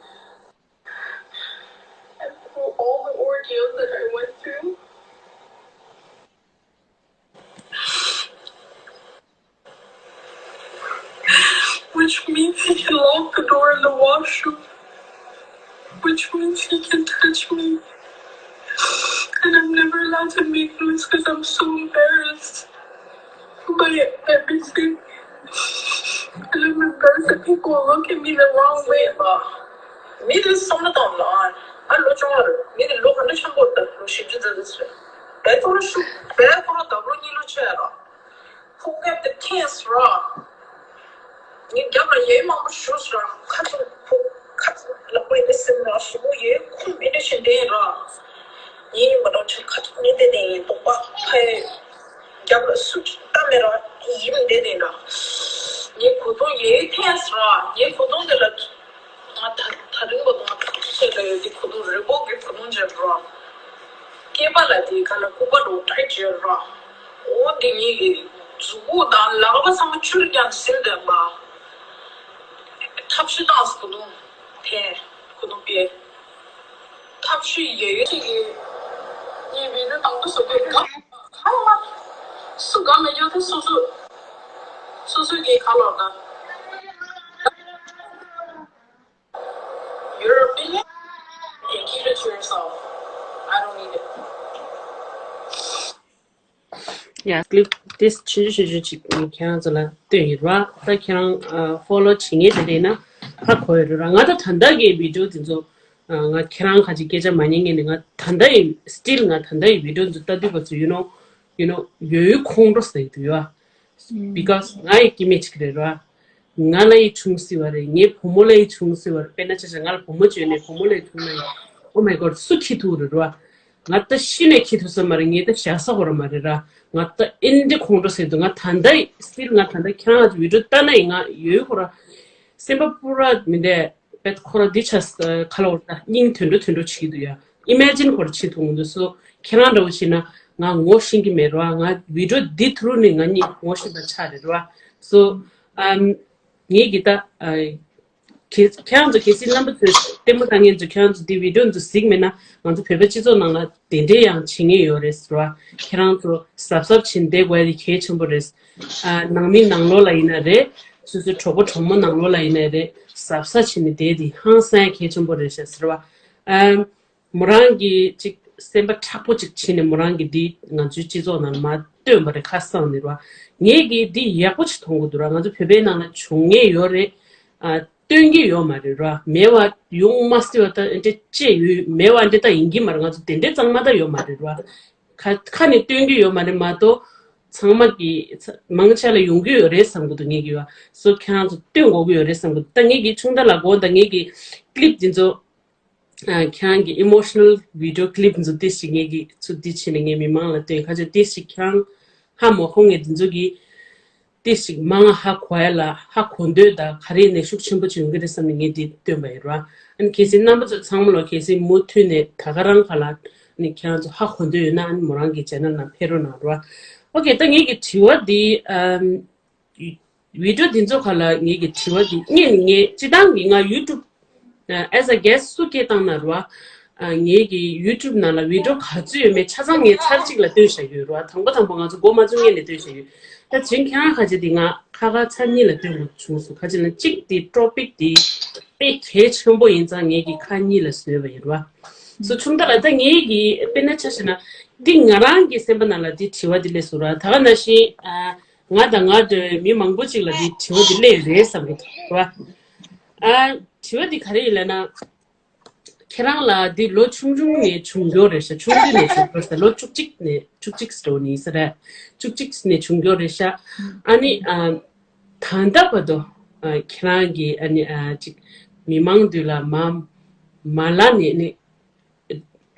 And through all the ordeals that I went through, which means he can lock the door in the washroom, which means he can touch me. And I'm never allowed to make noise because I'm so embarrassed by everything. And I'm embarrassed that people will look at me the wrong way. མི་དེ་བསམ་བློ་བཏང་ལ་ཨ་ལོ་ཆུང་བ་རེད། མི་དེ་ལོ་ག་འདྲ་ཆེན་པོ་རེད། ལོ་བཞི་བཅུ་ཙམ་ཙམ་རེད། བའི་ཐོག་ལ་ཤུགས་བའི་ཐོག་ལ་ལྡབ་ལོ་གཉིས་ལོ་ཆེ་ར། ཕོ་ཁེབས་དེ་ཐེངས་ར། ངའི་རྒྱབ་ལ་ཡས་མང་པོ་ཞུས་ར། ཁ་ཐུག་ཕོ་ཁ་ཐུག་ལག་པ་ཡས་སེམས་ར་ཞིབ་མོ་ཡས་ཁུམ་ཨེ་འདྲ་ཞིག་བསྡད་ར། ངའི་མ་གཏོགས་ཆ་ཁ་ཐུག་ནི་བསྡད་བསྡད་ཡིན་དོགས་པ་ཕ་ཡས་རྒྱབ་ལ་སུ་ཅིག་ལྟ་མེད་ར་ཡིབ་བསྡད་བསྡད་ར། ངའི་གོས་ཐུང་ཡས་ཐེངས་ར། ངའི་གོས་ཐུང་དེ་ལ། ང་ད་ད་རིང་བ་དང་ཐུག་ཆེ་ལ་ཡོད་དེ་གོས་ཐུང་རི་བོ་གི་གོས་ཐུང་ཅན་རོ། སྐེད་པ་ལ་དེ་ག་ལ་སྐུད་པ་རོ་ཊའི་ཊི་ཅན་རོ། འོ་དེ་ངེད་ཀྱི་མཛུ་གུ་དང་ལག་པ་ཚང་མ་ཆུར་རྒྱང་ཟིན་བསྡད་པ། ཐབས་ཤེས་བཏང་སོང་གོས་ཐུང་དེ་གོས་ཐུང་པས། ཐབས་ཤེས་ཡོད་ཡོད་ཅིག་གིས་ངའི་བི་ཌི་ཡོ་དང་པོ་བཟོ་དུས་དགའ་ཧ་ལ་སུ་དགའ་མེད་རྒྱུ་དེ་སོ་སོ་སོ་སོ་གི་ཁ་ལོག་ན། You're a villain and keep it to yourself. I don't need it. ཡ་clip་དེ་ཆུང་ཆུང་ཆུང་ཆུང་ཅིག་ཁྱེད་རང་ཚོ་ལ་སྟོན་ཡོད་ར། ད་ཁྱེད་རང་ཨ་follow་བྱེད་མཁན་དེ་རེད་ན་ཧ་གོ་ཡོད་རེད་ར། ང་ད་ད་ལྟ་གི་བི་ཌི་ཡོ་དེ་ཚོ་ཨ་ང་ཁྱེད་རང་ཁ་ཅིག་སྐད་ཆ་མ་ཉན་མཁན་ནི་ང་ད་ལྟ་ཡི་still་ང་ད་ལྟ་ཡི་བི་ཌི་ཡོ་ཚོ་ལྟ་དུས་བ་ཚོ་you know you know ཡོད་ཡོད་ཁོང་ཁྲོ་ཟ་གི་འདུག་ཡ། Because ང་ཡི་སྐྱེ་དམན་ཅིག་རེད་ར། ང་ལ་ཡི་ཆུང་སྲིད་པ་རེད། ངའི་བུ་མོ་ལ་ཡི་ཆུང་སྲིད་པ་རེད། དཔེར་ན་ཆ་བཞག་ང་ལ་བུ་མོ་བྱོས་ནས་བུ་མོ་ལ་ཡི་ཆུང་ན་ཡི་Oh my God་སུ་ཁྱི་ཐུག་རེད་ར། ང་ད་ཤི་ནས་ཁྱི་ཐུག་ས་མ་རེད། ངས་ད་བཞག་ས་ཧོ་ར་མ་རེད་ར། ང་ད་ཨིན་འདི་ཁོང་ཁྲོ་ཟེར་འདུག་ང་ད་ལྟ་still་ང་ད་ལྟ་ཁྱེད་རང་ཚོ་བི་ཌི་ཡོ་ལྟ་ན་ཡི་ང་ཡོད་ཧོ་ར། སེམས་པ་པུ་ར་མི་འདས་པད་ཁོ་ར་འདི་ཆ་ཁ་ལོ་ར་སྙིང་དོན་འགྲོ་དོན་འགྲོ་བྱེད་ཀྱི་འདུག་ཡ། Imagine་ཧོ་ར་ཁྱི་ཐུག་འདུག་སོ་ཁྱེད་རང་འདྲ་བོ་བྱེད་ན་ང་ངོ་ཤེས་ཀྱི་མེད་ར། ང་བི་ཌི་ཡོ་འདི་ཐུ་རུ་ནས་ང་གཉིས་ངོ་ཤེས་པ་ཆགས་རེད་ར། སོ་ཨམ་ངེད་ཀྱི་ད་ཨ། ཁྱེད་ཁྱེད་རང་ཚོ་གལ་སྲིད་རྣམ་པ་ཚོས་ལྟད་མོ་ལྟ་མཁན་ཚོ་ཁྱེད་རང་ཚོ་འདི་བི་ཌི་ཡོ་ཚོ་གཟིགས་མེད་ན་ང་ཚོ་བོད་པའི་སྤྱི་ཚོགས་ནང་ལ་དེ་འདྲའི་ཡང་བྱེད་མཁན་ཡོད་རེད་ཟེར་བ། ཁྱེད་རང་ཚོ་གཟབ་གཟབ་བྱེད་བསྡད་དགོས་ཡ་དེ་གལ་ཆེན་པོ་རེད། ཨ་ནང་མི་ནང་ལོགས་ལ་ཡིན་ན་རེད། སོ་སོའི་གྲོགས་པོ་གྲོགས་མོ་ནང་ལོགས་ལ་ཡིན་ན་རེད། གཟབ་གཟབ་བྱེད་ནས་བསྡད་དེ་ཧང་སང་ཡ་གལ་ཆེན་པོ་རེད་ཤག་ཟེར་བ། ཨ། མོ་རང་གིས་ཅིག་སེམས་པ་མཁྲེགས་པོ་ཅིག་བྱས་ནས་མོ་རང་གིས་འདི་ང་ཚོའི་སྤྱི་ཚོགས་ནང་ལ་མ་སྟོན་པ་རེད་ཁ་སང་ནས་ར། ངས་ཀྱིས་འདི་ཡག་པོ་ཅིག་མཐོང་གི་འདུག་ར། ང་ཚོ་བོད་པའི་ནང་ལ་བྱུང་ངེས་ཡོད་རེད། ཨ་སྟོན་གྱི་ཡོད་མ་རེད་ར། མེད་པ་ཡོང་མ་སྲིད་པ་ད་འདྲ་ཅེས་ཡོད་མེད་པ་འདྲ་ད་ཡིན་གྱི་མ་རེད། ང་ཚོ་དེ་འདྲ་གཙང་མ་ད་ཡོད་མ་རེད་ར། ཁ་ཁ་ནས་སྟོན་གྱི་ཡོད་མ་རེད་མ་གཏོགས་ཚང་མ་གི་མང་ཆེ་ལ་ཡོང་གི་ཡོད་རེད་བསམ་གི་འདུག་ངས་ཀྱི་ཡོད་སོ་ཁྱེད་རང་ཚོ་སྟོན་དགོས་ཀྱི་ཡོད་རེད་བསམ་གི་འདུག་ད་ངས་ཀྱི་ཆུང་ད་ལ་གོ་ད་ངས་ཀྱི་clip་འདི་ཚོ། ཨ་ཁྱེད་རང་གི་emotional video clip་འཛུགས་ཏེ་ཞིག་ངེད་ཀྱི་ཚུར་འདི་བྱས་ནས་ངས་མི་མང་ལ་སྟོན་ཁ་ཆེ་ཏེ་ཞིག་ཁྱེད་རང་ཧ་མ་གོ་ངས་འདི་ཚོ་གི་ཏེ་ཞིག་མང་ཧ་གོ་ཡ་ལ་ཧ་གོ་འདོད་ད་ག་རེ་ནས་ཤུགས་ཆེན་པོ་བྱུང་གི་རེད་བསམ་ནས་ངས་འདི་སྟོན་པ་ཡིན་ར། ཨ་ནི་གལ་སྲིད་རྣམ་པ་ཚོ་ཚང་མ་ལོ་གལ་སྲིད་མུ་མཐུད་ནས་ད་ག་རང་ག་ལ་ནི་ཁྱེད་རང་ཚོ་ཧ་གོ་འདོད་ཡོད་ན་ཨ་ནི་མོ་རང་གི་channel་ནང་ཕེབས་རོགས་གནང་ར། ཨོ་ཁེ་ད་ངེད་ཀྱི་དྲི་བ་འདི་ཨམ། བི་ཌི་ཡོ་འདི་ཚོ་ཁ་ལ་ངེད་ཀྱི་དྲི་བ་འདི་ངས་ངས་སྤྱི་བཏང་གི་ང་ཡུ་ཊུབ་as a guest་སུ་སྐད་བཏང་ན་རུ་བ། ངེད་ཀྱི་ཡུ་ཊུབ་ནང་ལ་བི་ཌི་ཡོ་ག་ཚོད་ཡོད་མེད་ཆ་ཚང་ངས་ཚར་གཅིག་ལ་སྟོན་བཞག་ཡོད་རུ་བ། དང་པོ་དང་པོ་ང་ཚོ་འགོ་མ་བཙུགས་སྔོན་ནས་སྟོན་བཞག་ཡོད། ད་ཅིང་ཁྱེད་རང་ཁ་ཅིག་དེ་ང་ཁ་ཁ་ཚར་གཉིས་ལ་སྟོན་དགོས་བྱུང་སོང་། ཁ་ཅིག་ལ་གཅིག་དེ་ཊོ་པིག་དེ་དཔེ་གལ་ཆེན་པོ་ཡིན་ཙང་ངེད་ཀྱིས་ཁ་གཉིས་ལ་བཟོས་པ་ཡིན་ར། སོ་ཆུང་ད་ལ་ད་ངེད་ཀྱིས་དཔེར་ན་ཆ་བཞག་ན་འདི་ང་རང་གི་སེམས་པ་ནང་ལ་འདི་དྲི་བ་འདི་སླེབས་སོང་ར། ད་ག་ནང་བཞིན་ཨ་ང་དང་ང་འདྲ་བའི་མི་མང་པོ་ཅིག་ལ་འདི་དྲི་བ་འདི་སླེབས་རེད་བསམ་གྱི་འདུག་ར། ཨ་དྲི་བ་འདི་ག་རེ་ཡིན་ལབ་ན། ཁྱེད་རང་ལ་འདི་ལོ་ཆུང་ཆུང་ནས་བྱུང་མྱོང་རེད་ཤག་ཆུང་དུས་ནས་བྱུང་མྱོང་ཤག་ལོ་བཅུ་གཅིག་ནས་བཅུ་གཅིག་ཙམ་ཡིན་ས་རེད། བཅུ་གཅིག་ནས་བྱུང་མྱོང་རེད་ཤག་ཨ་ནི་ཨ་ད་ལྟ་བར་དུ་ཨ་ཁྱེད་རང་གིས་ཨ་ནི་ཨ་ཅིག་མི་མང་འདུས་ལ་མ་མ་ལབ་ནས་ནི།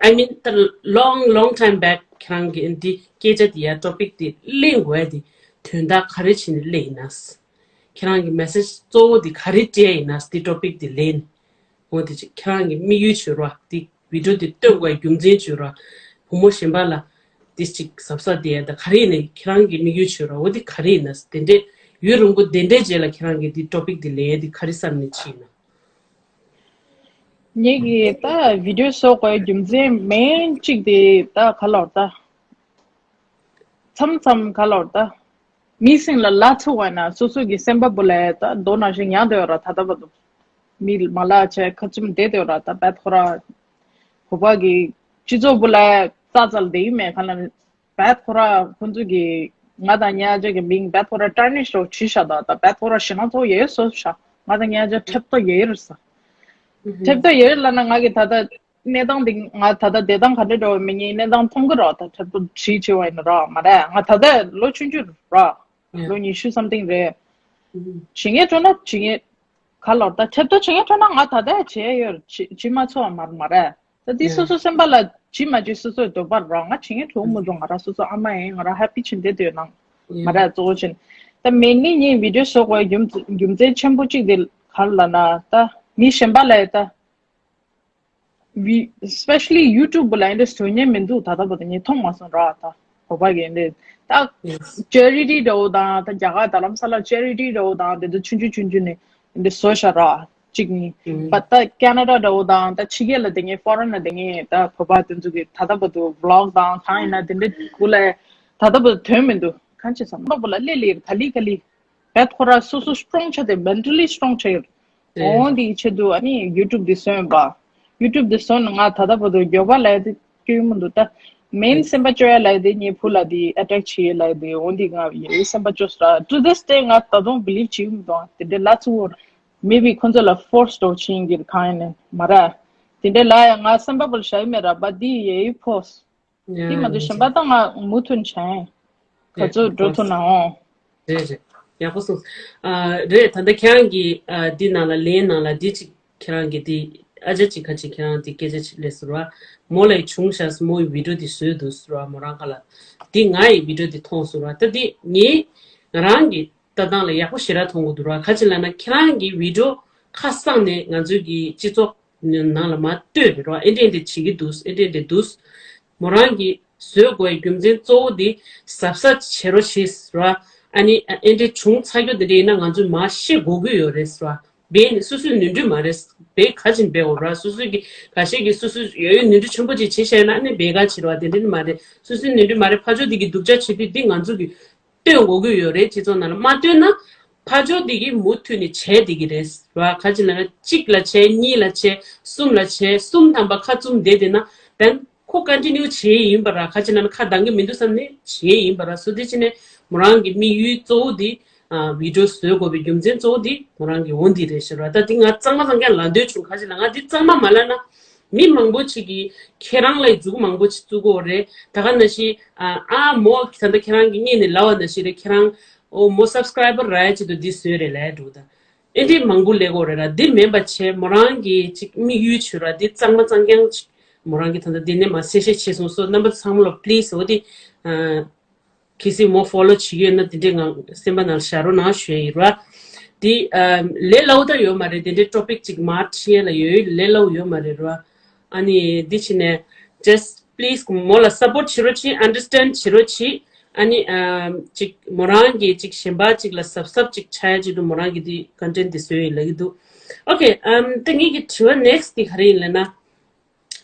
I mean the long long time back ཁྱེད་རང་གིས་འདི་སྐད་ཆ་འདི་ཡ་ཊོ་པིག་འདི་གླེང་དགོས་ཡ་འདི་དོན་དག་ག་རེ་བྱས་ནས་གླེང་ཡིན་ན། ཁྱེད་རང་གི་མེ་སེཇ་གཙོ་བོ་འདི་ག་རེ་སྤྲད་ཡིན་ན་འདི་ཊོ་པིག་འདི་ལེན། འོ་དེ་ཅིག་ཁྱེད་རང་གི་དམིགས་ཡུལ་བྱོས་ར། འདི་བི་ཌིའོ་འདི་སྟོན་དགོས་རྒྱུ་མཚན་བྱོས་ར། བུ་མོ་གཞན་པ་ལ་འདི་ཅིག་གཟབ་གཟབ་དེ་ཡ་ད་ག་རེ་ཡིན་ནའི་ཁྱེད་རང་གི་དམིགས་ཡུལ་བྱོས་ར། འོ་འདི་ག་རེ་ཡིན་ན་དེ་འདྲས་ཡུན་རིང་པོ་དེ་འདྲས་རྗེས་ལ་ཁྱེད་རང་གི་འདི་ཊོ་པིག་འདི་ལེན་ཡ་འདི་ག་རེ་བསམ་ནས་བྱས་ཡིན་ན། ངེད་ཀྱིས་ད་བི་ཌིའོ་བཟོ་དགོས་རྒྱུ་མཚན་མེན་གཅིག་དེ་ད་ག་ལོར་ད། མཚམས་མཚམས་ག་ལོར་ད། མི་སེམས་ལ་ལ་ཚུགས་པ་ན་སོ་སོ་གི་སེམས་པ་བུ་ལ་ད་མདོ་ནང་བཞིན་ཉར་འདོད་ར། ད་ལྟ་བར་དུ་མི་མ་ལ་བྱས་ཁ་ཆུམ་བསྡད་འདོད་ར། ད་བད་ཁོ་ར་བོད་པ་གི་སྤྱི་ཚོགས་བུ་ལ་རྩ་རྩལ་དེ་ཡིན་མེད་ག་ལ་བད་ཁོ་ར་ཁོ་ཚོ་གི་ང་དང་ཉ་རྒྱ་གི་མིང་བད་ཁོ་ར་ཊར་ནིཤ་རོ་བྱི་ཤ་ད་ད་བད་ཁོ་ར་ཞེ་ན་ཚོ་ཡེ་སོ་ཤ་ང་དང་ཉ་རྒྱ་ཁྲེབ་ཏོ་ཡེ་ར་ས་ཁྲེབ་ཏོ་ཡེ་ར་ལ་ན་ང་གི་ད་ད། གནས་སྟངས་འདི་ང་ད་ལྟ་བསྡད་སྟངས་ག་འདྲ་འདྲ་བ་མི་ཉན་གནས་སྟངས་མཐོང་གི་རོགས། ད་ཁྲབ་ཏོ་བྲིས་བྱས་པ་ཡིན་ན་རོགས་མ་རེད། ང་ད་ལྟ་ལོ་ཆུང་ཆུང་རོགས་ལོ་ཉི་ཤུ་སམ་ཐིང་རེད། བྱེད་ངེས་འགྲོ་ན་བྱེད་ངེས་ག་ལོར་ད་ཁྲབ་ཏོ་བྱེད་ངེས་འགྲོ་ན་ང་ད་ལྟ་བྱེད་ཡོད་བྱེད་བྱེད་མ་ཚོར་བ་མ་རེད་མ་རེད། ད་འདི་སོ་སོ་སེམས་པ་ལ་བྱེད་མ་བྱེད་སོ་སོའི་འདོད་པ་རོགས། ང་བྱེད་ངེས་འགྲོ་མི་འགྲོ་ང་རང་སོ་སོ་ཨ་མ་ཡིན་ང་རང་ཧེ་པི་བྱེད་འདོད་འདོད་ནང་མ་རེད་གཙོ་བོ་ཆེན། ད་མེན་ནི་ངའི་བི་ཌིའོ་བཟོ་དགོས་རྒྱུ་རྒྱུ་མཚན་ཆེན་པོ་གཅིག་དེ་ག་ལ་ན་ད་མི་གཞན་པ་ལ་ད། བི་especially YouTube ལ་འདི་བཟོ་མཁན་མི་འདུག་ད་ལྟ་བར་དུ་ངས་མཐོང་མ་སོང་ར། ད་བོད་པ་གི་འདི་ད་ཅེ་རི་ཊི་འདྲ་བོ་དང་ད་རྒྱ་གར་རྡ་རམ་ས་ལ་ཅེ་རི་ཊི་འདྲ་བོ་དང་དེ་ཚོ་ཆུང་ཆུང་ཆུང་ཆུང་ནས་འདི་བཟོ་ཤ་ར་གཅིག་གཉིས་པ། ད་ཀ་ན་ཌ་འདྲ་བོ་དང་ད་ཕྱི་རྒྱལ་ལ་དེ་ངས་ཕོ་རེན་ལ་དེ་ངས་ད་བོད་པ་དེ་ཚོ་གི་ད་ལྟ་བར་དུ་བི་ལོག་དང་གང་ཡིན་ན་དེ་འདྲ་གུ་ལ་ད་ལྟ་བར་དུ་ཐོན་མི་འདུག་གང་ཅི་བསམ་ན་བོད་པ་ལ་ལས་ལས་ག་ལི་ག་ལི། བད་ཁོ་ར་སོ་སོ་སི་ཊོང་ཆ་དེ་མེན་ཊལ་ལི་སི་ཊོང་ཆ་ཡོད། འོ་འདི་ཆེད་དུ་ཨ་ནི་ཡུ་ཊུབ་འདི་བཟོས་པ། ཡུ་ཊུབ་འདི་བཟོས་ནས་ང་ད་ལྟ་བར་དུ་མགྱོགས་པ་ལས་དེ་སྐྱོན་མི་འདུག་ད་མེན་སེམས་པ་སྐྱོ་ཡ་ལས་དེ་ངའི་བུ་ལ་དེ་ཨེ་ཊེག་བྱེད་ཡ་ལས་དེ་འོ་འདི་ང་ཡི་སེམས་པ་སྐྱོ་སོ་ར། ཊུ་དི་སི་ཌེ་ང་ད་དུང་བི་ལིབ་བྱེད་ཀྱི་མི་འདུག་དེ་འདྲའི་ལ་ཚུ་བོར་མེ་བི་ཁོ་ཚོ་ལ་ཕོར་སི་འགྲོ་བྱེད་ཀྱི་གང་ཡིན་ནས་མ་ར། དེ་འདྲའི་ལ་ཡ་ང་སེམས་པ་བོར་བྱ་ཡི་མེད་ར་བ་དེ་ཡི་ཕོར་སི། དེ་མ་གཏོགས་གཞན་པ་ད་ང་མུ་མཐུད་བྱས། ག་ཚོད་འགྲོ་ཐུབ་ནའང་། རེད་རེད། ཡག་པོ་གསུངས། ཨ་རེད། ད་ལྟ་ཁྱེད་རང་གིས་ཨ་འདི་ནང་ལ་ལན་ནང་ལ་འདི་ཅིག་ཁྱེད་རང་གིས་འདི་ཨ་ཅག་ཅིག་ཁ་ཅིག་ཁྱེད་རང་འདི་སྐད་ཆ་ཅིག་སླེབས་ཟེར་བ། མོ་ལ་བྱུང་ཤག་མོ་ཡི་བི་ཌིའོ་འདི་བཟོས་འདུག་ཟེར་བ། མོ་རང་ཁ་ལ་འདི་ང་ཡི་བི་ཌིའོ་འདི་མཐོང་ཟེར་བ། ད་འདི་ངའི་ང་རང་གི་ལྟ་སྟངས་ལ་ཡག་པོ་ཞེ་དྲག་མཐོང་གི་འདུག་ར། ཁ་ཅིག་ལབ་ན་ཁྱེད་རང་གི་བི་ཌིའོ་ཁ་གསང་ནས་ང་ཚོའི་གི་སྤྱི་ཚོགས་ནང་ལ་མར་ལྟོས་རེད་ར། ཨེ་འདྲས་འདྲས་བྱེད་ཀྱི་འདུག་ཨེ་འདྲས་འདྲས་འདུག་མོ་རང་གིས་བཟོས་དགོས་རྒྱུ་མཚན་གཙོ་བོ་འདི་གཟབ་གཟབ་བྱེད་རོགས་བྱེད་ར། ཨ་ནི་ཨེ་འདྲས་བྱུང་ཚར་རྒྱུ་དེ་འདྲས་ཡིན་ན་ང་ཚོས་མར་ཤེས་དགོས་ཀྱི་ཡོད་རེད་ར། བས་ནི་སོ་སོའི་ནོར་འཁྲུལ་མ་རེད། བས་ག་ཅིག་འབད་འོ་ར། སོ་སོའི་གི་ཁ་ཤས་ཀྱིས་སོ་སོའི་ཡོད་ཡོད་ནོར་འཁྲུལ་ཆེན་པོ་ཅིག་བྱེད་བཞག་ན་ཨ་ནི་བས་ག་བྱེད་ར། དེ་འདྲས་ནི་མ་རེད། སོ་སོའི་ནོར་འཁྲུལ་མ་རེད། ཕར་ཕྱོགས་དེ་གི་སྡུག་ཅག་བྱེད་དུས་འདི་ང་ཚོ་གི་ལྟོས་དགོས་ཀྱི་ཡོད་རེད། སྤྱི་ཚོགས་ནང་ལ་མ་ལྟོས་ན་ཕར་ཕྱོགས་དེ་གིས་མུ་མཐུད་ནས་བྱས་བསྡད་ཀྱི་རེད་བ། ག་ཅི་ལབ་ན་གཅིག་ལ་བྱས། གཉིས་ལ་བྱས། གསུམ་ལ་བྱས། གསུམ་ཐམ་པ་ཁ་བཙུམ་བསྡད་བསྡད་ན་དེན་ཁོ་ཀོན་ཊི་ནིའུ་བྱས་ཡིན་པ་ར། ག་ཅི་ལབ་ན་ཁ་གདང་གི་མི་འདུག་བསམ་ནས་བྱས་ཡིན་པ་ར། སོ་དེ་ཅི་ནས་མོ་རང་གི་དམིགས་ཡུལ་གཙོ་བོ་དེ་ཨ་བི་ཌིའོ་བཟོ་དགོས་པའི་རྒྱུ་མཚན་གཙོ་བོ་དེ་མོ་རང་གི་འོ་འདི་རེད་ཤག་ར། ད་དེ་ང་གཙང་མ་གཙང་རྐྱང་ལབ་འདོད་བྱུང་། ག་ཅི་ལབ་ང་དེ་གཙང་མ་མ་ལབ་ན། མི་མང་པོ་ཅིག་གིས་ཁྱེད་རང་ལ་མཛུབ་མང་པོ་ཅིག་བཙུགས་ཀྱི་ཡོད་རེད། ད་ག་ནང་བཞིན་ཨ་ཨ་མོ་ད་ལྟ་ཁྱེད་རང་གིས་སྔོན་ནས་ལབ་པ་ནང་བཞིན་རེད། ཁྱེད་རང་ཨོ་མོ་སབ་སི་ཀ་རའི་བར་རག་ཡ་ཆེད་དུ་འདི་བཟོས་རེད་ལབ་འགྲོ། ད་ཨེ་འདྲས་མང་པོ་ལབ་ཀྱི་ཡོད་རེད་ར། འདི་མིན་པ་བྱས་མོ་རང་གི་ཅིག་དམིགས་ཡུལ་བྱོས་ར། འདི་གཙང་མ་གཙང་རྐྱང་ཅིག་མོ་རང་གིས་ད་ལྟ་འདི་ནས་མར་གསལ་བཤད་བྱས་སོང་། སོ་རྣམ་པ་ཚང་མ་ལ་པི་ལི་སི་འོ་དེ་ཨ། གལ་སྲིད་མོ་ཕོ་ལོ་བྱེད་ཀྱི་ཡོད་ན་དེ་འདྲའི་ངང་སེམས་པ་ནང་བཞག་རོགས་གནང་ཞུ་ཡ་ཡིན་ར། དེ་ཨ་ལས་སླ་བོ་ད་ཡོད་མ་རེད། དེ་འདྲའི་ཊོ་པིག་ཅིག་མར་ཁྲིད་ཡ་ལ་ཡོད་ལས་སླ་བོ་ཡོད་མ་རེད་ར། ཨ་ནི་འདི་བྱས་ནས་just please མོ་ལ་སབ་པོར་ཊི་བྱེད་རོགས་བྱེད། ཨན་ཌར་སི་ཊེན་ཌི་བྱེད་རོགས་བྱེད། ཨ་ནི་ཨ་ཅིག་མོ་རང་གིས་ཅིག་གཞན་པ་ཅིག་ལ་གཟབ་གཟབ་ཅིག་ཆགས་ཡ་ཆེད་དུ་མོ་རང་གིས་འདི་ཀོན་ཊེན་ཊི་འདི་བཟོས་ཡིན་ལབ་ཀྱི་འདུག་ཨོ་ཁེ། ཨམ་ད་ངེད་ཀྱི་དྲི་བ་ནེག་སི་ཊི་འདི་ག་རེ་ཡིན་ལབ་ན།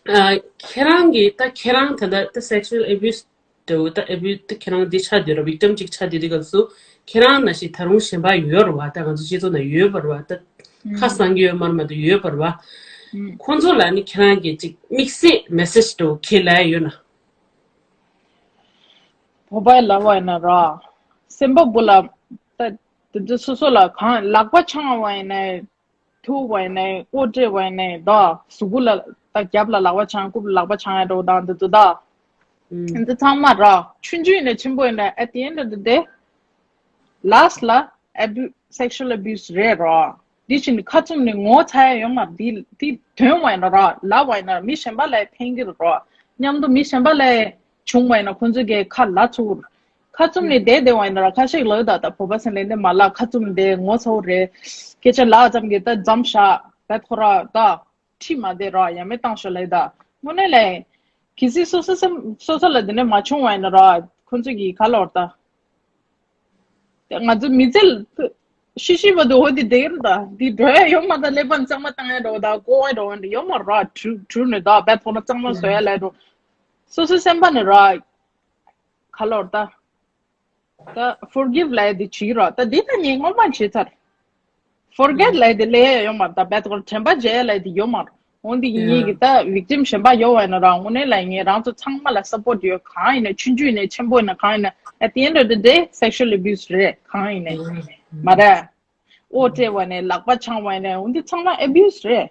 ཨ་ཁྱེད་རང་གིས་ད་ཁྱེད་རང་ད་ལྟ་ད་སེག་ཤུ་ཨལ་ཨེ་བིའུ་སི་ འདྲ་བོ་ད་ཨེ་བུ་ད་ཁྱེད་རང་འདི་ཆགས་བསྡད་ར། བིག་ཊམ་ཅིག་ཆགས་བསྡད་དུས་སྐབས་སུ་ཁྱེད་རང་ནང་བཞིན་ད་རུང་གཞན་པ་ཡོད་ར་བ། ད་ང་ཚོ་སྤྱི་ཚོགས་ནང་ཡོད་པ་ར་བ། ད་ཁ་གསང་གི་ཡོད་མ་རེད་མ་གཏོགས་ཡོད་པ་ར་བ། ཁོང་ཚོ་ལ་ནི་ཁྱེད་རང་གིས་ཅིག་དམིགས་བསལ་མེ་སེ་ཇི་འདྲ་བོ་ཁྱེད་ལབ་ཡོད་ན། བོད་པའི་ལབ་པ་ཡིན་ན་ར། སེམས་པ་བུ་ལ་ད་དེ་ཚོ་སོ་སོ་ལ་གང་ལག་པ་འཆང་བ་ཡིན་ནའི། ཐུག་པ་ཡིན་ནའི་ཨོ་སྤྲད་པ་ཡིན་ནའི་ད་གཟུགས་པོ་ལ་ད་རྒྱབ་ལ་ལག་པ་འཆང་རྐུབ་ལ་ལག་པ་འཆང་ཡ་འདྲ་བོ་དང་འདི་ཚོ་ད། འདི་ཚང་མ་ར་ཆུང་ཆུང་ཡིན་ནའི་ཆེན་པོ་ཡིན་ནའི་at the end of the day last ལ་abu- sexual abuse རེད་ར། འདི་ཕྱིན་ཁ་བཙུམ་ནས་ངོ་ཚ་ཡ་ཡོད་མ་རེད། འདི་འདི་དོན་བ་ཡིན་ན་ར་ལབ་པ་ཡིན་ན་ར་མི་གཞན་པ་ལ་ཕན་གྱི་རེད་ར། མཉམ་དུ་མི་གཞན་པ་ལ་བྱུང་བ་ཡིན་ན་ཁོང་ཚོ་གི་ཁ་ལ་ཚུགས། ཁ་བཙུམ་ནས་བསྡད་བསྡད་པ་ཡིན་ན་ར་ཁ་ཤས་ལབ་ད་ད་བོད་པ་ཚོ་ལས་འདི་མ་ལ་ཁ་བཙུམ་བསྡད་ངོ་ཚ་བོ་རེད། སྐད་ཆ་ལབ་ཙམ་གྱིས་ད་འཇམ་ཤག་བད་ཁོ་ར་ད་ཁྲིད་མ་བསྡད་ར་ཡ་མེད་བཏང་ཤོག་ལབ་ད། དངོས་གནས་ལ་གལ་སྲིད་སོ་སོ་སེམས་སོ་སོ་ལ་འདི་འདྲ་མ་བྱུང་བ་ཡིན་ན་ར་ཁོང་ཚོ་གི་ག་ལབ་ད། ང་ཚོ་མི་ཚེ་ཤི་ཤི་བར་དུ་འོ་འདི་བསྡད་ར་ད་འདི་འགྲོ་ཡ་ཡོད་མ་ད་ཀླད་པ་གཙང་མ་བཏང་ཡ་འགྲོ་ད་ཀོ་བ་འགྲོ་འདི་ཡོད་མ་ར་གྲུ་གྲུ་ནས་ད་བད་ཁོ་ར་གཙང་མ་བཟོ་ཡ་ལབ་འགྲོ། སོ་སོ་སེམས་པ་ནས་ར་ག་ལབ་ད། ད་forgive ལབ་ཡ་དེ་བྱེད་རོགས། ད་དེ་ད་ངས་སྔོན་མ་བྱས་ཚར། forget ལབ་ཡ་དེ་ལབ་ཡ་ཡོད་མ་རེད། ད་བད་ཁོ་དྲན་པ་བརྗེད་ཡ་ལབ་ཡ་དེ་ཡོད་མ་རེད། འོན་ཏེ་ངེད་ཀྱི་ད་victim གཞན་པ་ཡོད་པ་ཡིན་ན་རང་དངོས་གནས་ལ་ངས་རང་ཚོ་ཚང་མ་ལ་support ཡོད། གང་ཡིན་ན་ཆུང་ཆུང་ཡིན་ན་ཆེན་པོ་ཡིན་ན་གང་ཡིན་ན་at the end of the day sexual abuse རེད། གང་ཡིན་ན་མ་རེད། ཨོ་སྤྲད་པ་ནས་ལག་པ་འཆང་བ་ཡིན་ན་འོན་ཏེ་ཚང་མ་abuse རེད།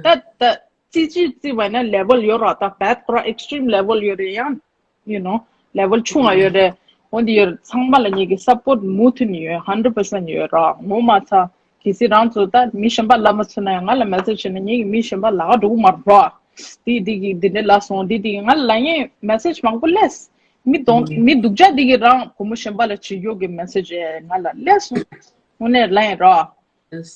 ད་ད་ཙི་ཙི་ཙི་བ་ན་level ཡོད་ར། ད་བད་ཁོ་ར་extreme level ཡོད་རེད། ཡང་you know level ཆུང་བ་ཡོད་རེད། འོན་ཏེ་ཡོད་ཚང་མ་ལ་ངེད་ཀྱི་support མུ་མཐུད་ནས་ཡོད། hundred percent ཡོད་ར། ངོ་མ་ཚ། གལ་སྲིད་རང་ཚོ་ད་མི་གཞན་པ་ལབ་མ་ཚུགས་ན་ཡང་ང་ལ་message བྱས་ན་ངེད་ཀྱི་མི་གཞན་པ་ལབ་འགྲོ་གི་མ་རེད་ར། དེ་དེ་གི་འདི་འདྲ་ལབ་སོང་། དེ་དེ་གི་ང་ལ་ལབ་མཁན་message མང་པོ་སླེབས། མི་གདོང་མི་སྡུག་ཅག་དེ་གི་རང་བུ་མོ་གཞན་པ་ལ་བྱེད་རྒྱུ་གི་message ང་ལ་སླེབས་སོང་། དངོས་གནས་ལབ་ཡིན་ར། ཡེས།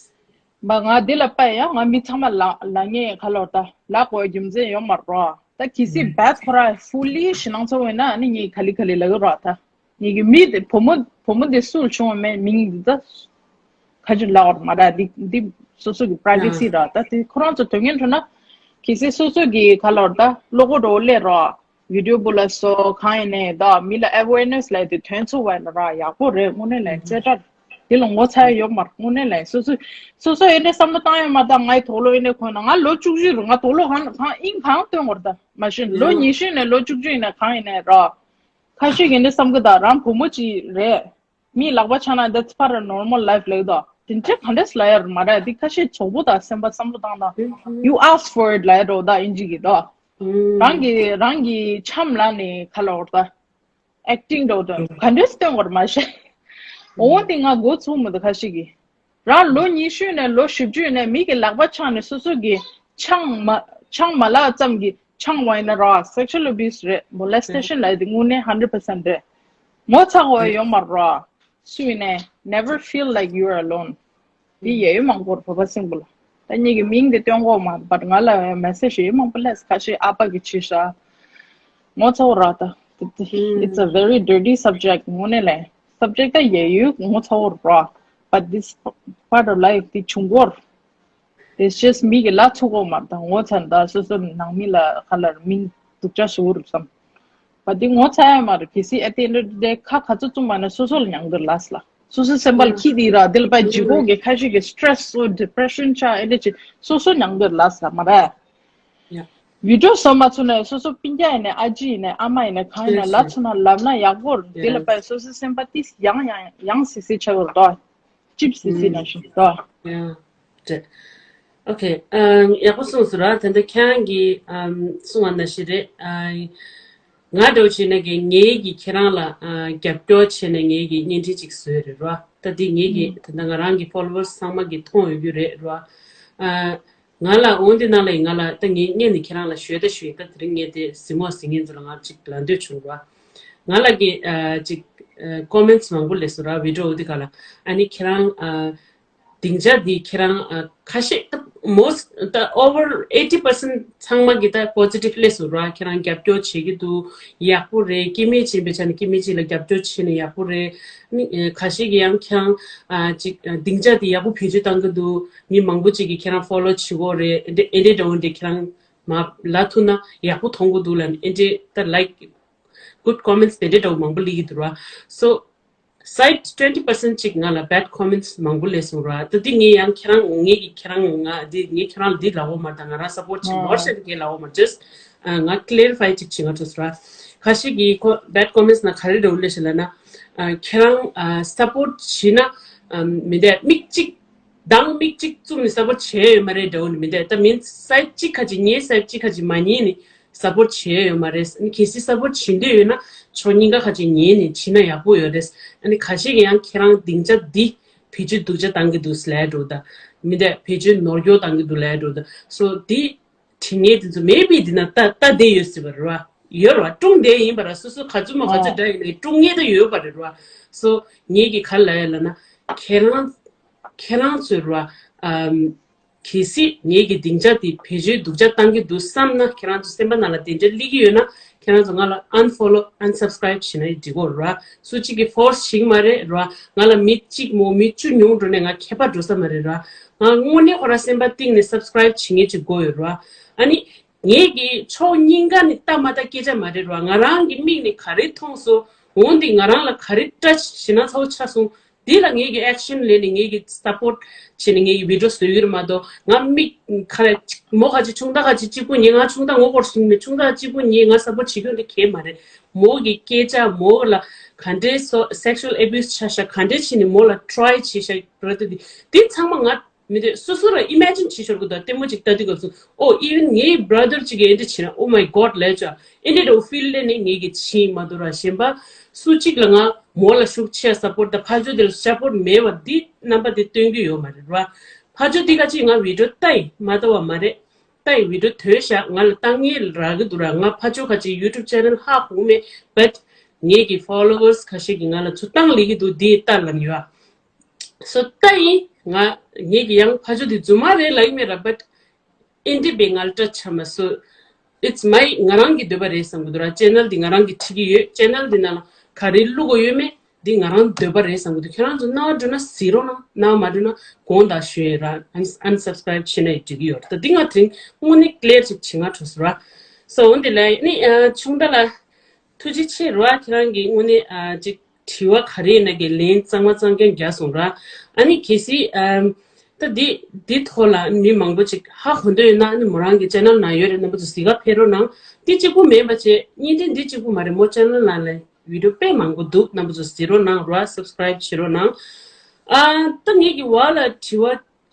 མ་ང་འདི་ལ་དཔེ་ཡང་ང་མི་ཚང་མ་ལ་ལབ་མཁན་ག་ལབ་ད་ལབ་དགོས་རྒྱུ་མཚན་ཡོད་མ་རེད་ར། ད་གལ་སྲིད་བད་ཁོ་ར་fully ཞེད་སྣང་ཚ་བོ་ཡིན་ན་ཨ་ནི་ངས་ག་ལེ་ག་ལེ་ལབ་ཀྱི་ར། ད་ངེད་ཀྱི་མི་དེ་བུ་མོ་བུ་མོ་དེ་སུ་ལ་བྱུང་བ་མེད་མིང་འདི་ད་ཁ་ཅིག་ལབ་པ་མ་རེད། འདི་འདི་སོ་སོ་གི་privacy ར། ད་དེ་ཁོ་རང་ཚོ་དོན་གཉེར་ཐུབ་ན་གལ་སྲིད་སོ་སོ་གི་ག་ལབ་ད་བློ་ཁོག་འགྲོ་སླེབས་ར། video བུ་ལ་སོ་གང་ཡིན་ནའི་ད་མི་ལ་awareness ལབ་དེ་ཐོན་ཚུགས་པ་ཡིན་ན་ར་ཡག་པོ་རེད། དངོས་གནས་ལ་ཙེ་དྲག་དེ་ལ་ངོ་ཚ་ཡ་ཡོད་མ་རེད། དངོས་གནས་ལ་སོ་སོ་སོ་སོ་ཡིན་ནའི་བསམ་བློ་བཏང་ཡ་མ་ད་ངའི་དོགས་སློང་ཡིན་ནའི་ཁོ་ན་ང་ལོ་བཅུ་བཞི་རུ་ང་དོགས་སློང་གང་གང་ཨིན་གང་སྟོན་དགོས་རེད། ད་མ་གཞི་ལོ་ཉི་ཤུ་ནས་ལོ་བཅུ་བཅུ་ཡིན་ན་གང་ཡིན་ནའི་ར་ཁ་ཤས་ཀྱིས་འདི་བསམ་གི་ད་རང་བུ་མོ་ཅིག་རེད། མིའི་ལག་པ་འཆང་ན་that's part of normal life ལབ་དོ། དེ་འདྲ་ག་འདྲས་ལབ་ཡ་རེད་མ་རེད། འདི་ཁ་ཤས་ཚོགས་པོ་དང་སེམས་པ་བསམ་བློ་བཏང་དང་། You ask for it ལབ་ཡ་འགྲོ་ད་ཨིན་ཇི་གི་དོ། རང་གི་རང་གི་འཆམ་ལ་ནི་ག་ལབ་དགོས་རེད་ད། acting འགྲོ་དོ་ག་འདྲས་སྟོན་དགོས་རེད་མ་ཤེས། འོ་དེ་ང་མགོ་ཚུགས་མི་འདུག་ཁ་ཤས་ཀྱིས། རང་ལོ་ཉི་ཤུ་ནས་ལོ་བཞི་བཅུ་ནས་མི་གི་ལག་པ་འཆང་ནས་སོ་སོ་གི་འཆང་མ་འཆང་མ་ལག་ཙམ་གྱི་འཆང་བ་ཡིན་ན་ར་sexual abuse རེད། molestation ལབ་དེ་དངོས་གནས་hundred percent རེད། ངོ་ཚ་དགོས་ཡ་ཡོད་མ་རེད་ར། སུ་ཡིན་ནའི་never feel like you're alone. འདི་ཡ་ཡོད་མང་པོར་བོད་པ་སིམ་པལ། ད་ངེད་ཀྱི་མིང་འདི་སྟོན་དགོས་མ་རེད། but ང་ལ་message ཡ་ཡོད་མང་པོ་སླེབས། ཁ་ཤས་ཨ་ཕ་གི་བྱས་ཤག་ངོ་ཚ་བོ་ར་ད། It's a very dirty subject དངོས་གནས་ལ། subject ད་ཡ་ཡོད་ངོ་ཚ་བོ་ར། but this part of life འདི་བྱུང་གོ་ར། It's just མི་གི་ལ་ཚུགས་གོ་མ་ད་ངོ་ཚ་ད་སོ་སོ་ནང་མི་ལ་ག་ལ་མིང་སྡུག་ཅག་ཞུ་རུ་བསམ། but འདི་ངོ་ཚ་ཡ་མ་རེད། གལ་སྲིད་at the end of the day ཁ་ག་ཚོད་བཙུམ་པ་ན་སོ་སོ་ལ་མྱང་འདིར་ལས་ལ། སོ་སོ་སེམས་པ་ལ་ཁྱི་དེ་ར་འདི་ལ་པ་ལྗིད་ཁོག་གི་ཁ་ཤས་ཀྱི་stress སོ་depression ཆགས་ཨེ་འདྲ་ཅིག་སོ་སོ་མྱང་འདིར་ལས་ལ་མ་རེད། video བཟོ་མ་ཚུགས་ན་སོ་སོ་སྤུན་ཀྱག་ཡིན་ནའི་ཨ་ཅེ་ཡིན་ནའི་ཨ་མ་ཡིན་ནའི་གང་ཡིན་ན་ལབ་ཚུགས་ན་ལབ་ན་ཡག་པོ་རེད། འདི་ལ་པ་སོ་སོ་སེམས་པ་ཏིས་ཡང་ཡང་ཡང་སི་སི་ཆགས་ཡོད་རེད་དོ། ཅིབ་སི་སི་ན་ཞིག་དོ། Yeah. རེད། ཨ་ཡག་པོ་གསུངས་སོང་ར། ད་ལྟ་ཁྱེད་རང་གིས་ཨམ་གསུངས་པ་ནང་བཞིན་རེད། ཨ་ང་འདྲ་བོ་བྱས་ན་གི་ངེད་ཀྱིས་ཁྱེད་རང་ལ་ཨ་རྒྱབ་སྐྱོར་བྱས་ནས་ངེད་ཀྱིས་བརྙན་འཕྲིན་ཅིག་བཟོས་རེད་ར། ད་འདི་ངེད་ཀྱིས་ད་ལྟ་ང་རང་གི་followers ཚང་མ་གིས་མཐོང་ཡོད་རྒྱུ་རེད་ར། ཨ་ང་ལ་འོང་དེ་ནང་ལ་ཡིན་ང་ལ་ད་ངེད་ངེད་ནི་ཁྱེད་རང་ལ་ཞུས་ད་ཞུས་ཡིན། ད་དེ་རིང་ངས་དེ་གཟིགས་མོ་གཟིགས་མཁན་ཚོ་ལ་ང་ཅིག་ལབ་འདོད་བྱུང་ར། ང་ལ་གི་ཨ་ཅིག་ཨ་comments མང་པོ་སླེབས་སོང་ར་video འདི་ག་ལ། ཨ་ནི་ཁྱེད་རང་ཨ་སྡིངས་ཆ་འདི་ཁྱེད་རང་ཨ་ཁ་ཤས་ད་most ད་over eighty percent ཚང་མ་གི་ད་positive སླེབས་སོང་ར། ཁྱེད་རང་རྒྱབ་སྐྱོར་བྱེད་ཀྱི་འདུག་ཡག་པོ་རེད། སྐྱེ་དམན་ཅིག་ཡིན་པའི་ཆ་ནས་སྐྱེ་དམན་ཅིག་ལ་རྒྱབ་སྐྱོར་བྱས་ནས་ཡག་པོ་རེད། ནི་ཁ་ཤས་ཀྱིས་ཡང་ཁྱེད་རང་ཨ་ཅིག་ཨ་སྡིངས་ཆ་འདི་ཡག་པོ་བེད་སྤྱོད་བཏང་གི་འདུག་མི་མང་པོ་ཅིག་གིས་ཁྱེད་རང་follow བྱེད་ཀྱི་ཡོད་རེད། ཨེ་འདྲ་ཨེ་འདྲ་འདྲ་བོ་འདི་ཁྱེད་རང་མ་ལབ་ཐུབ་ན་ཡག་པོ་མཐོང་གི་འདུག་ལབ་ནས་ཨེ་འདྲ་ད་like good comments དེ་འདྲའི་འདྲ་བོ་མང་པོ་སླེབས་ཀྱི་འདུག་ར། So side twenty percent ཅིག་ང་ལ་bad comments མང་པོ་སླེབས་སོང་ར། ད་འདི་ངས་ཡང་ཁྱེད་རང་ངས་ཀྱི་ཁྱེད་རང་ང་འདི་ངས་ཁྱེད་རང་ལ་འདི་ལབ་འོ་མ་རེད། ད་ང་རང་support བྱེད་མོར་ཤེད་ངས་ལབ་འོ་མ། Just ང་clarify ཅིག་བྱེད་ང་ཐུག་སོང་ར། ཁ་ཤས་ཀྱིས་ཁོ་bad comments ན་ག་རེ་འདྲ་བོ་སླེབས་ཤག་ལབ་ན། ཁྱེད་རང་support བྱེད་ན་མི་འདྲ་མིག་གཅིག་དང་མིག་གཅིག་བཙུམ་ནས་support བྱས་ཡོད་མ་རེད་འདྲ་བོ་ནི་མི་འདུག་ད་མིན་side གཅིག་ཁ་ཅིག་ངའི་side གཅིག་ཁ་ཅིག་མ་ཉན་ནས་support བྱས་ཡོད་མ་རེད། ཨ་ནི་གལ་སྲིད་support བྱེད་འདོད་ཡོད་ན་ཕྱོགས་གཉིས་ཀ་ཁ་ཅིག་ཉན་ནས་བྱེད་ན་ཡག་པོ་ཡོད་རེད། ཨ་ནི་ཁ་ཤས་ཀྱིས་ཡང་ཁྱེད་རང་སྡིངས་ཆ་འདི་བེད་སྤྱོད་སྡུག་ཅག་བཏང་གི་འདུག་ལབ་འགྲོ་ད། མི་འདུག་བེད་སྤྱོད་ནོར་འཁྱོག་བཏང་གི་འདུག་ལབ་འགྲོ་ད། So འདི་དྲི་ངན་དེ་ཚོ་མེད་པའི་འདི་ན་ལྟ་ལྟ་བསྡད་ཡོད་སྲིད་པ་རེད་བ། ཡོད་རེད་བ། ཀྲུང་བསྡད་ཡིན་པ་ར། སོ་སོ་ག་ཚོད་མ་ག་ཚོད་འདྲ་ཡིན་ནའི་ཀྲུང་ངེས་ད་ཡོད་པ་རེད་བ། So ངེད་ཀྱི་ག་ལ་ཡ་ལ་ན་ཁྱེད་རང་ཁྱེད་རང་ཚོས་ར། ཨམ། གལ་སྲིད་ངེད་ཀྱི་སྡིངས་ཆ་དེ་བེད་སྤྱོད་སྡུག་ཅག་བཏང་གི་འདུག་བསམ་ན། ཁྱེད་རང་ཚོ་སེམས་པ་ནང་ལ་དེ་འདྲ་སླེབས་ཀྱི་ཡོད་ན་ཁྱེད་རང་ཚོ་ང་ལ་unfollow unsubscribe བྱེད་ན་འགྲིག་གོ་ར། སུ་གཅིག་གིས་force བྱེད་ཀྱི་མ་རེད་ར། ང་ལ་མི་གཅིག་མོ་མི་བཅུ་ཉུང་འགྲོ་ནས་ང་ཁྱད་པར་འགྲོ་ས་མ་རེད་ར། ང་དངོས་གནས་ཁོ་ར་སེམས་པ་གཏིང་ནས་subscribe བྱེད་མཁན་ཅིག་དགོས་ཡོད་ར། ཨ་ནི། ངེད་ཀྱིས་ཕྱོགས་གཉིས་ཀ་ནས་ལྟ་མ་ལྟ་སྐད་ཆ་མ་རེད་ར། ང་རང་གི་མིག་ནས་ག་རེ་མཐོང་སོང་། འོ་འདི་ང་རང་ལ་ག་རེ་སྐྲ་ཞེ་ན་ཚ་བོ་ཆགས་སོང་། འདི་ལ་ངེད་ཀྱི་action ལེན་ནས་ངེད་ཀྱི་support བྱས་ནས་ངེད་ཀྱི་video བཟོ་གི་རེད་མ་གཏོགས། ང་མིག་ག་རེ་མོ་ག་ཅིག་ཆུང་ད་ག་ཅིག་གཅིག་པུ་ཉེ་ང་ཆུང་ད་ངོ་སྐོར་ཞིག་ནས་ཆུང་ད་གཅིག་པུ་ཉེ་ང་support བྱེད་རྒྱུ་འདི་གས་མ་རེད། མོ་གི་སྐད་ཆ་མོ་ལ་ག་འདྲའི་སོ་sexual abuse ཆགས་ཤག་ག་འདྲའི་བྱས་ནས་མོ་ལ་try བྱས་ཤག་ར། འདི་འདི་ཚང་མ་ང་མི་འདོད། སོ་སོ་ར་imagine བྱེད་ཤོར་གི་འདུག་ལྟད་མོ་ཅིག་ལྟ་དུས་སྐབས་སུ། ཨོ་even ངའི་brother ཅིག་གིས་ཨེ་འདྲ་བྱས་ན། Oh my God ལབ་ཅག་ཨེ་འདྲ་འདྲ་བོ་feel ལེན་ནས་ངེད་ཀྱི་ཕྱིན་མ་གཏོགས་ར། གཞན་པ་སུ་གཅིག་ལ་ང་མོ་ལ་ཤུགས་ཆེ་support དང་ཕ་ཇོ་དེ་ལ་support མེད་པ་འདི་རྣམ་པ་དེ་སྟོན་གྱི་ཡོད་མ་རེད་ར། ཕ་ཇོ་འདི་ག་ཅིག་ང་video ལྟ་ཡི་མ་ལྟ་བ་མ་རེད། ལྟ་ཡི་video ཐོས་ཤག་ང་ལ་ལྟ་ངེས་རག་གི་འདུག་ར། ང་ཕ་ཇོ་ག་ཅིག་YouTube channel ཧ་གོ་མེད། But ངེད་ཀྱི་followers ཁ་ཤས་ཀྱིས་ང་ལ་ཚུར་བཏང་ལེ་གི་འདུག་འདི་ལྟ་ལབ་ཡོད། So ལྟ་ཡིན། ང་ངེད་ཀྱི་ཡང་ཕ་ཇོ་འདི་རྫུན་མ་རེད་ལབ་ཀྱི་མེད་ར། But ཨེ་འདྲ་བའི་ང་ལ་སྐྲ་ཆགས་མ་སོང་། It's my ང་རང་གི་འདོད་པ་རེད་བསམ་གི་འདུག་ར། channel འདི་ང་རང་གིས་ཁྲིད་ཀྱི་ཡོད། channel འདི་ནང་ལ་ག་རེ་བླུག་དགོས་ཡོད་མེད་འདི་ང་རང་འདོད་པ་རེད་བསམ་གི་འདུག་ཁྱེད་རང་ཚོ་སྣང་བ་འགྲོ་ན་གཟིགས་རོགས་གནང་། སྣང་བ་མ་འགྲོ་ན་དགོངས་དག་ཞུ་ཡས་ར། Uns- unsubscribe བྱེད་ན་ཡི་འགྲིག་གི་ཡོད། ད་འདི་ང་དེ་རིང་དངོས་གནས་clear ཅིག་བྱེད་ང་གྲོགས་སུ་ར། So འོན་ཏེ་ལ་ནི་ཆུང་ད་ལ། ཐུགས་རྗེ་ཆེ་རོ། ཨ་ཁྱེད་རང་གིས་དངོས་གནས་ཨ་ཅིག་དྲི་བ་ག་རེ་ཡིན་ན་གི་ལན་གཙང་མ་གཙང་རྐྱང་རྒྱག་སོང་ར། ཨ་ནི་གལ་སྲིད་ཨམ་ད་འདི་འདི་ཐོག་ལ་མི་མང་པོ་ཅིག་ཧ་གོ་འདོད་ཡོད་ན། ཨ་ནི་མོ་རང་གི་channel ནང་ཡོད་རེད། རྣམ་པ་ཚོ་གཟིགས་ག་ཕེབས་རོགས་གནང་། འདི་གཅིག་པུ་མིན་པ་བྱས་བརྙན་འཕྲིན་འདི་གཅིག་པུ་མ་རེད། མོ་channel ནང་ལ་video དཔེ་མང་པོ་འདུག་རྣམ་པ་ཚོ་གཟིགས་རོགས་གནང་ར། subscribe བྱེད་རོགས་གནང་། ཨ་ད་ངེད་ཀྱི་བ་ལ་དྲི་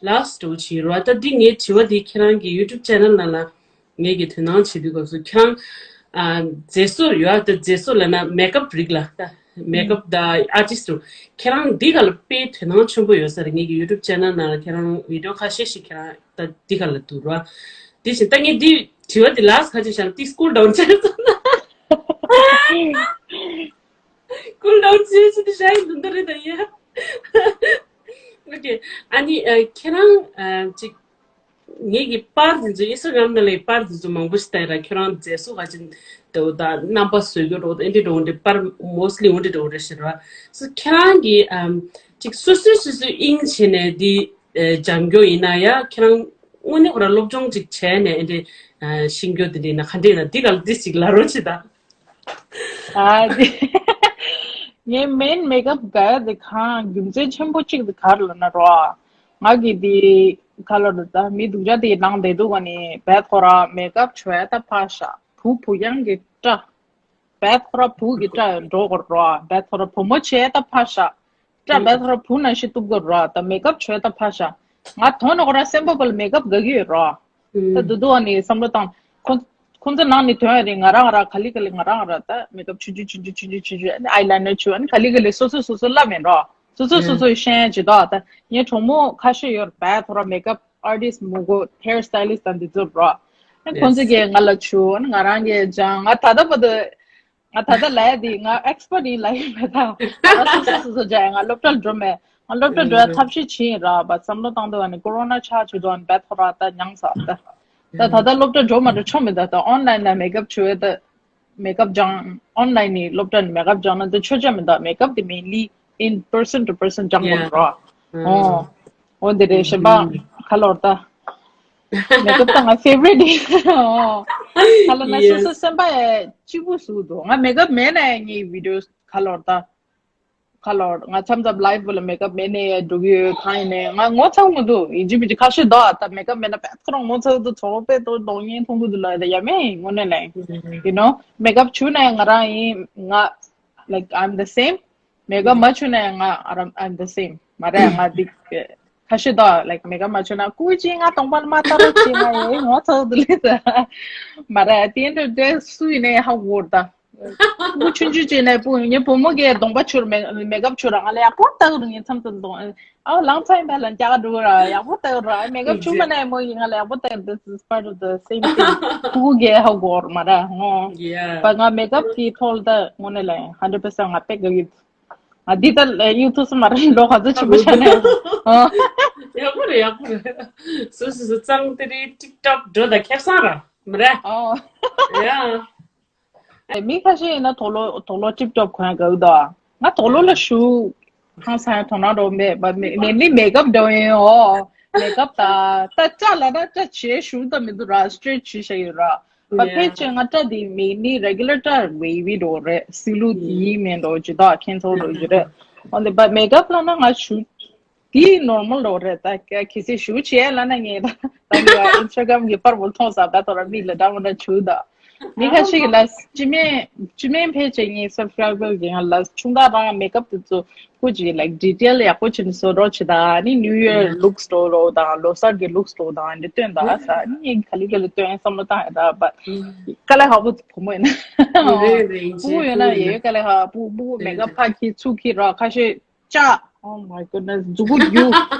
བ་last འདྲ་བོ་ཅིག་ཡོད་རེད་བ། ད་འདི་ངའི་དྲི་བ་འདི་ཁྱེད་རང་གི་YouTube channel ནང་ལ་ངེད་ཀྱི་དོ་སྣང་བྱེད་དུས་སྐབས་སུ་ཁྱེད་རང་ཨ་མཛེས་བཟོ་ཡོད་ཨ། ད་མཛེས་བཟོ་ལབ་ན་makeup རིགས་ལ། ད་makeup དང་artist རུ་ཁྱེད་རང་འདི་ག་ལ་དཔེ་དོ་སྣང་ཆེན་པོ་ཡོད་ས་རེད། ངེད་ཀྱི་YouTube channel ནང་ལ་ཁྱེད་རང་video ཁ་ཤས་ཤིག་ཁྱེད་རང་ད་འདི་ག་ལ་འདུག་རེད་བ། དེ་བཞིན་ད་ངས་འདི་དྲི་བ་འདི་last ཁ་ཅིག་བཞག་ན་འདི་cool down བྱས་སོང་ན། Cool down བྱས་ཚེ་འདི་ཤ་ཡི་འདུག་འདི་རེད་ད་ཡ། Okay ཨ་ནི་ཨ་ཁྱེད་རང་ཨ་ཅིག་ངེད་ཀྱི་པར་འདི་ཚོ་Instagram ནང་ལ་པར་འདི་ཚོ་མང་པོ་ཞིག་ལྟ་ཡི་ར། ཁྱེད་རང་མཛེས་བཟོ་ག་ཅིག་འདུག་ད་རྣམ་པ་བཟོ་རྒྱུ་རོ་ཨེ་འདྲ་འདྲ་བོ་འདྲ་པར་mostly འོ་འདྲ་འདྲ་བོ་རེད་ཤག་ར། སོ་ཁྱེད་རང་གིས་ཨམ་ཅིག་སོ་སོས་སོ་སོའི་དབྱིངས་བྱས་ནས་འདི་ཨ་སྦྱང་རྒྱུ་ཡིན་ན་ཡ། ཁྱེད་རང་དངོས་གནས་ཁོ་རང་སློབ་སྦྱོང་ཅིག་བྱས་ནས་ཨེ་འདྲ་ཨ་ཤེས་རྒྱུ་དེ་འདྲ་ཡིན་ན་ག་འདྲ་ཡིན་ན་འདི་ག་ལ་འདི་ཅིག་ལབ་རོགས་བྱེད་ད། ཨ་དེ། ངའི་main makeup དགའ་ཡ་དེ་གང་རྒྱུ་མཚན་ཆེན་པོ་གཅིག་དེ་ག་རེ་ལབ་ན་རོ། ང་གི་དེ་ག་ལབ་རེད་ད། མི་སྡུག་ཅག་དེ་ནང་བསྡད་དུས་ག་ནས་བད་ཁོ་ར་makeup བྱས་ད་ཕར་བཞག་བུ་བུ་རྐྱང་གི་སྐྲ། བད་ཁོ་ར་བུ་གི་སྐྲ་འགྲོ་དགོས་རོ། བད་ཁོ་ར་བུ་མོ་བྱས་ད་ཕར་བཞག་སྐྲ་བད་ཁོ་ར་བུ་ནང་བཞིན་གཏུབ་དགོས་རོ། ད་makeup བྱས་ད་ཕར་བཞག་ང་དོན་ནི་ཁོ་ར་སེམས་པ་པོ་ལ་makeup དགའ་གི་ཡོད་རོ། ད་དུ་དུ་བ་ནི་བསམ་བློ་བཏང་། ཁོ་ཁོ་ཚོ་ནང་ནི་དོན་རེད། ང་རང་ར་ག་ལེ་ག་ལེ་ང་རང་ར་ད་makeup ཆུང་ཆུང་ཆུང་ཆུང་ཆུང་ཆུང་ཆུང་ཨ་ནི་eyeliner བྱུག་ཨ་ནི་ག་ལེ་ག་ལེ་སོ་སོ་སོ་སོ་ལབ་མེད་རོ། སོ་སོ་སོ་སོའི་ཤེས་ཡོན་ཇི་ལྟར་ད་ངའི་གྲོགས་མོ་ཁ་ཤས་ཡོད་རེད་བད་ཁོ་ར་makeup artist མོ་གོ་hair stylist དང་འདི་ཚོ་རོ། ཨ་ནི་ཁོ་ཚོ་གིས་ང་ལ་བྱུག་ཨ་ནི་ང་རང་གིས་སྦྱང་། ང་ད་ལྟ་བར་དུ། ང་ད་ལྟ་ལས་དེ་ང་expert ཡིན་ལབ་ཡིན་མེད་ད། ང་སོ་སོ་སོ་སོ་བྱས་ང་སློབ་གྲྭར་འགྲོ་མེད། ང་སློབ་གྲྭར་འགྲོ་ཡ་ཐབས་ཤེས་བྱེད་ཡིན་ར་བ་བསམ་བློ་བཏང་དུས་ཨ་ནི་corona ཆགས་བྱུང་དུས་ཨ་ནི་བད་ཁོ་ར་ད་མྱངས་ས་ད། ད་ད་ལྟ་སློབ་གྲྭ་འགྲོ་མ་འགྲོ་ཆོ་མེད་ད། ད་online ལ་makeup བྱུག་ཡ་ད། makeup སྦྱང་online ནི་སློབ་གྲྭ་ནས་makeup སྦྱང་ན་ད་ཆོ་ཆ་མེད་ད། makeup དེ་mainly in person to person སྦྱང་དགོས་ར། ཨོ། འོ་འདི་རེད་གཞན་པ་ག་ལོར་ད། མེག་ཨབ་ད་ང་ཕེ་ཝ་རི་ཊི་ཡིན། ཨོ། ཁ་ལ་ན་སོ་སོ་སེམས་པ་ཡ་གཅིག་པུ་བཟོ་འདུག་ང་མེག་ཨབ་མེད་ན་ཡང་ངའི་བི་ཌི་ཡོ་ཁ་ལོར་ད། ཁ་ལོར་ང་མཚམས་མཚམས་ལའེབ་ལ་མེག་ཨབ་མེད་ནས་འགྲོ་གི་ཡོད། གང་ཡིན་ནའི་ང་ངོ་ཚ་གི་མི་འདུག་ཡིན་གཅིག་མིན་གཅིག་ཁ་ཤས་འདུག་ད་མེག་ཨབ་མེད་ན་དཔེ་ཁོ་རང་ངོ་ཚ་གི་འདུག་ཚོར་བ་དཔེ་ཏོག་གདོང་བརྙན་མཐོང་གི་འདུག་ལབ་ཡ་མེད། དངོས་གནས་ལ་ཡིན། ཡུ་ནོ་མེག་ཨབ་བྱུགས་ནའི་ང་རང་ཡིན། ང་like I'm the same. མེག་ཨབ་མ་བྱུགས་ནའི་ང་I'm the same མ་རེད། ང་འདི་ཁ་ཤས་འདུག like མེག་ཨབ་མ་བྱུགས་ན་སྐུ་མཁྱེན་ང་གདོང་པ་ལ་མ་ལྟ་རོགས་བྱེད། ང་ཡིན་ངོ་ཚ་གི་འདུག་ལབ་ཡ་མ་རེད། དེ་འདྲ་འདྲ་སུ་ཡིན་ནའི་ཧ་གོ་གི་རེད་ད། བུ་ཆུང་ཆུང་ཅིག་ནས་བུ་ངའི་བུ་མོ་གིས་གདོང་པ་བྱུགས་མེ་མེག་ཨབ་བྱུགས་ར་ང་ལ་ཡག་པོ་ལྟ་གི་རེད། ངའི་མཚམས་སུ་གདོང་ཨ་ལང་ཚ་ཡིན་པ་ལ་རྒྱག་འགྲོ་གི་ར་ཡག་པོ་ལྟ་གི་ར། མེག་ཨབ་བྱུགས་མ་ནས་མོ་ཡིས་ང་ལ་ཡག་པོ་ལྟ་གི། This is part of the same thing. ཕྲུ་གུ་གིས་ཧ་གོ་གི་རེད་མ་རེད། ངོ་yeah. བ་ང་མེག་ཨབ་ཀྱི་ཐོག་ལ་ད་དངོས་གནས་ལ་ཧན་ཌེཌ་པར་སེན་ཊི་ང་དཔེ་དགའ་གི་འདུག་ང་འདི་ལྟར་ལས་ཡུལ་ཐུག་སུ་མ་རེད། ལོ་ག་ཚོད་ཕྱིན་པ་ཆ་ནས། ཡག་པོ་རེད། ཡག་པོ་རེད། སོ་སོ་སོ་གཙང་དེ་རིང་ཊིག་ཊོག་འགྲོ་དང་ཁེ་བཟང་ར་མ་རེད། ཨོ། ཡ། ཨེ་མི་ཁ་ཤས་ཡིན་ན་དོག་ལོ་དོག་ལོ་ཊིག་ཊོག་གོན་དགའ་གི་འདུག་ང་དོག་ལོ་ལ་ཞུ་ཧང་སང་དོ་སྣང་འགྲོ་མེད་པ། མེ་མེ་ནི་མེག་ཨབ་འགྲོ་ཡིན། ཨོ་མེག་ཨབ་ད་ད་སྐྲ་ལ་ད་སྐྲ་བྱེད་ཞུ་ད་མི་འདུག་ར། སི་ཊེ་ཊི་བྱེད་ཤ་ཡོད་ར། བ་ཕལ་ཆེར་ང་སྐྲ་དེ་མེ་ནི་རེ་གུ་ལར་སྐྲ་ཝེ་ཝི་འགྲོ་རེད། སིལ་ལུ་ཡིན་མིན་འགྲོ་ཇི་ལྟར་ཁྱད་མཚར་འགྲོ་རྒྱུ་རེད། འོན་ཏེ་བ་མེག་ཨབ་ལ་ན་ང་ཞུ་དེ་ནོར་མལ་འགྲོ་རེད། ད་གལ་སྲིད་ཞུ་བྱེད་ལ་ན་ངས་ད་ད་ངས་ཨིན་སི་ཊ་གྷ་རམ་གྱི་པར་བུ་མཐོང་ས་ད་ཐོ་ར་མིག་ལ་འདྲ་མི་འདྲ་བྱུག་ད། མི་ཁ་ཤས་ཀྱི་ལ་སྤྱི་མེད་སྤྱི་མེད་ཕལ་ཆེར་ངའི་སབ་སི་ཀ་རའི་བར་གྱི་ང་ལ་ཆུང་དག་རང་མེག་ཨབ་དེ་ཚོ་ཁོ་ཅིག་ལའིག་ཌི་ཊེལ་ཡག་པོ་བྱས་ནས་བཟོ་རོགས་བྱེད་ད། ནི་ནིའུ་ཡར་ལུག་སི་འགྲོ་རོགས་དང་ལོ་གསར་གྱི་ལུག་སི་འགྲོ་དང་འདི་སྟོན་ད་ས་ནི་ག་ལེ་ག་ལེ་སྟོན་བསམ་བློ་བཏང་ཡ་ད་བ། དཀའ་ལས་ཁག་པོ་བུ་མོ་ཡིན་ན། བུ་ཡོད་ན་ཡོད་དཀའ་ལས་ཁག་པོ། བུ་མེག་ཨབ་ཕར་འཁྱེར་ཚུར་འཁྱེར་རོགས་ཁ་ཤས། ལྕགས། Oh my goodness. མཛུ་གུ་རྒྱུ།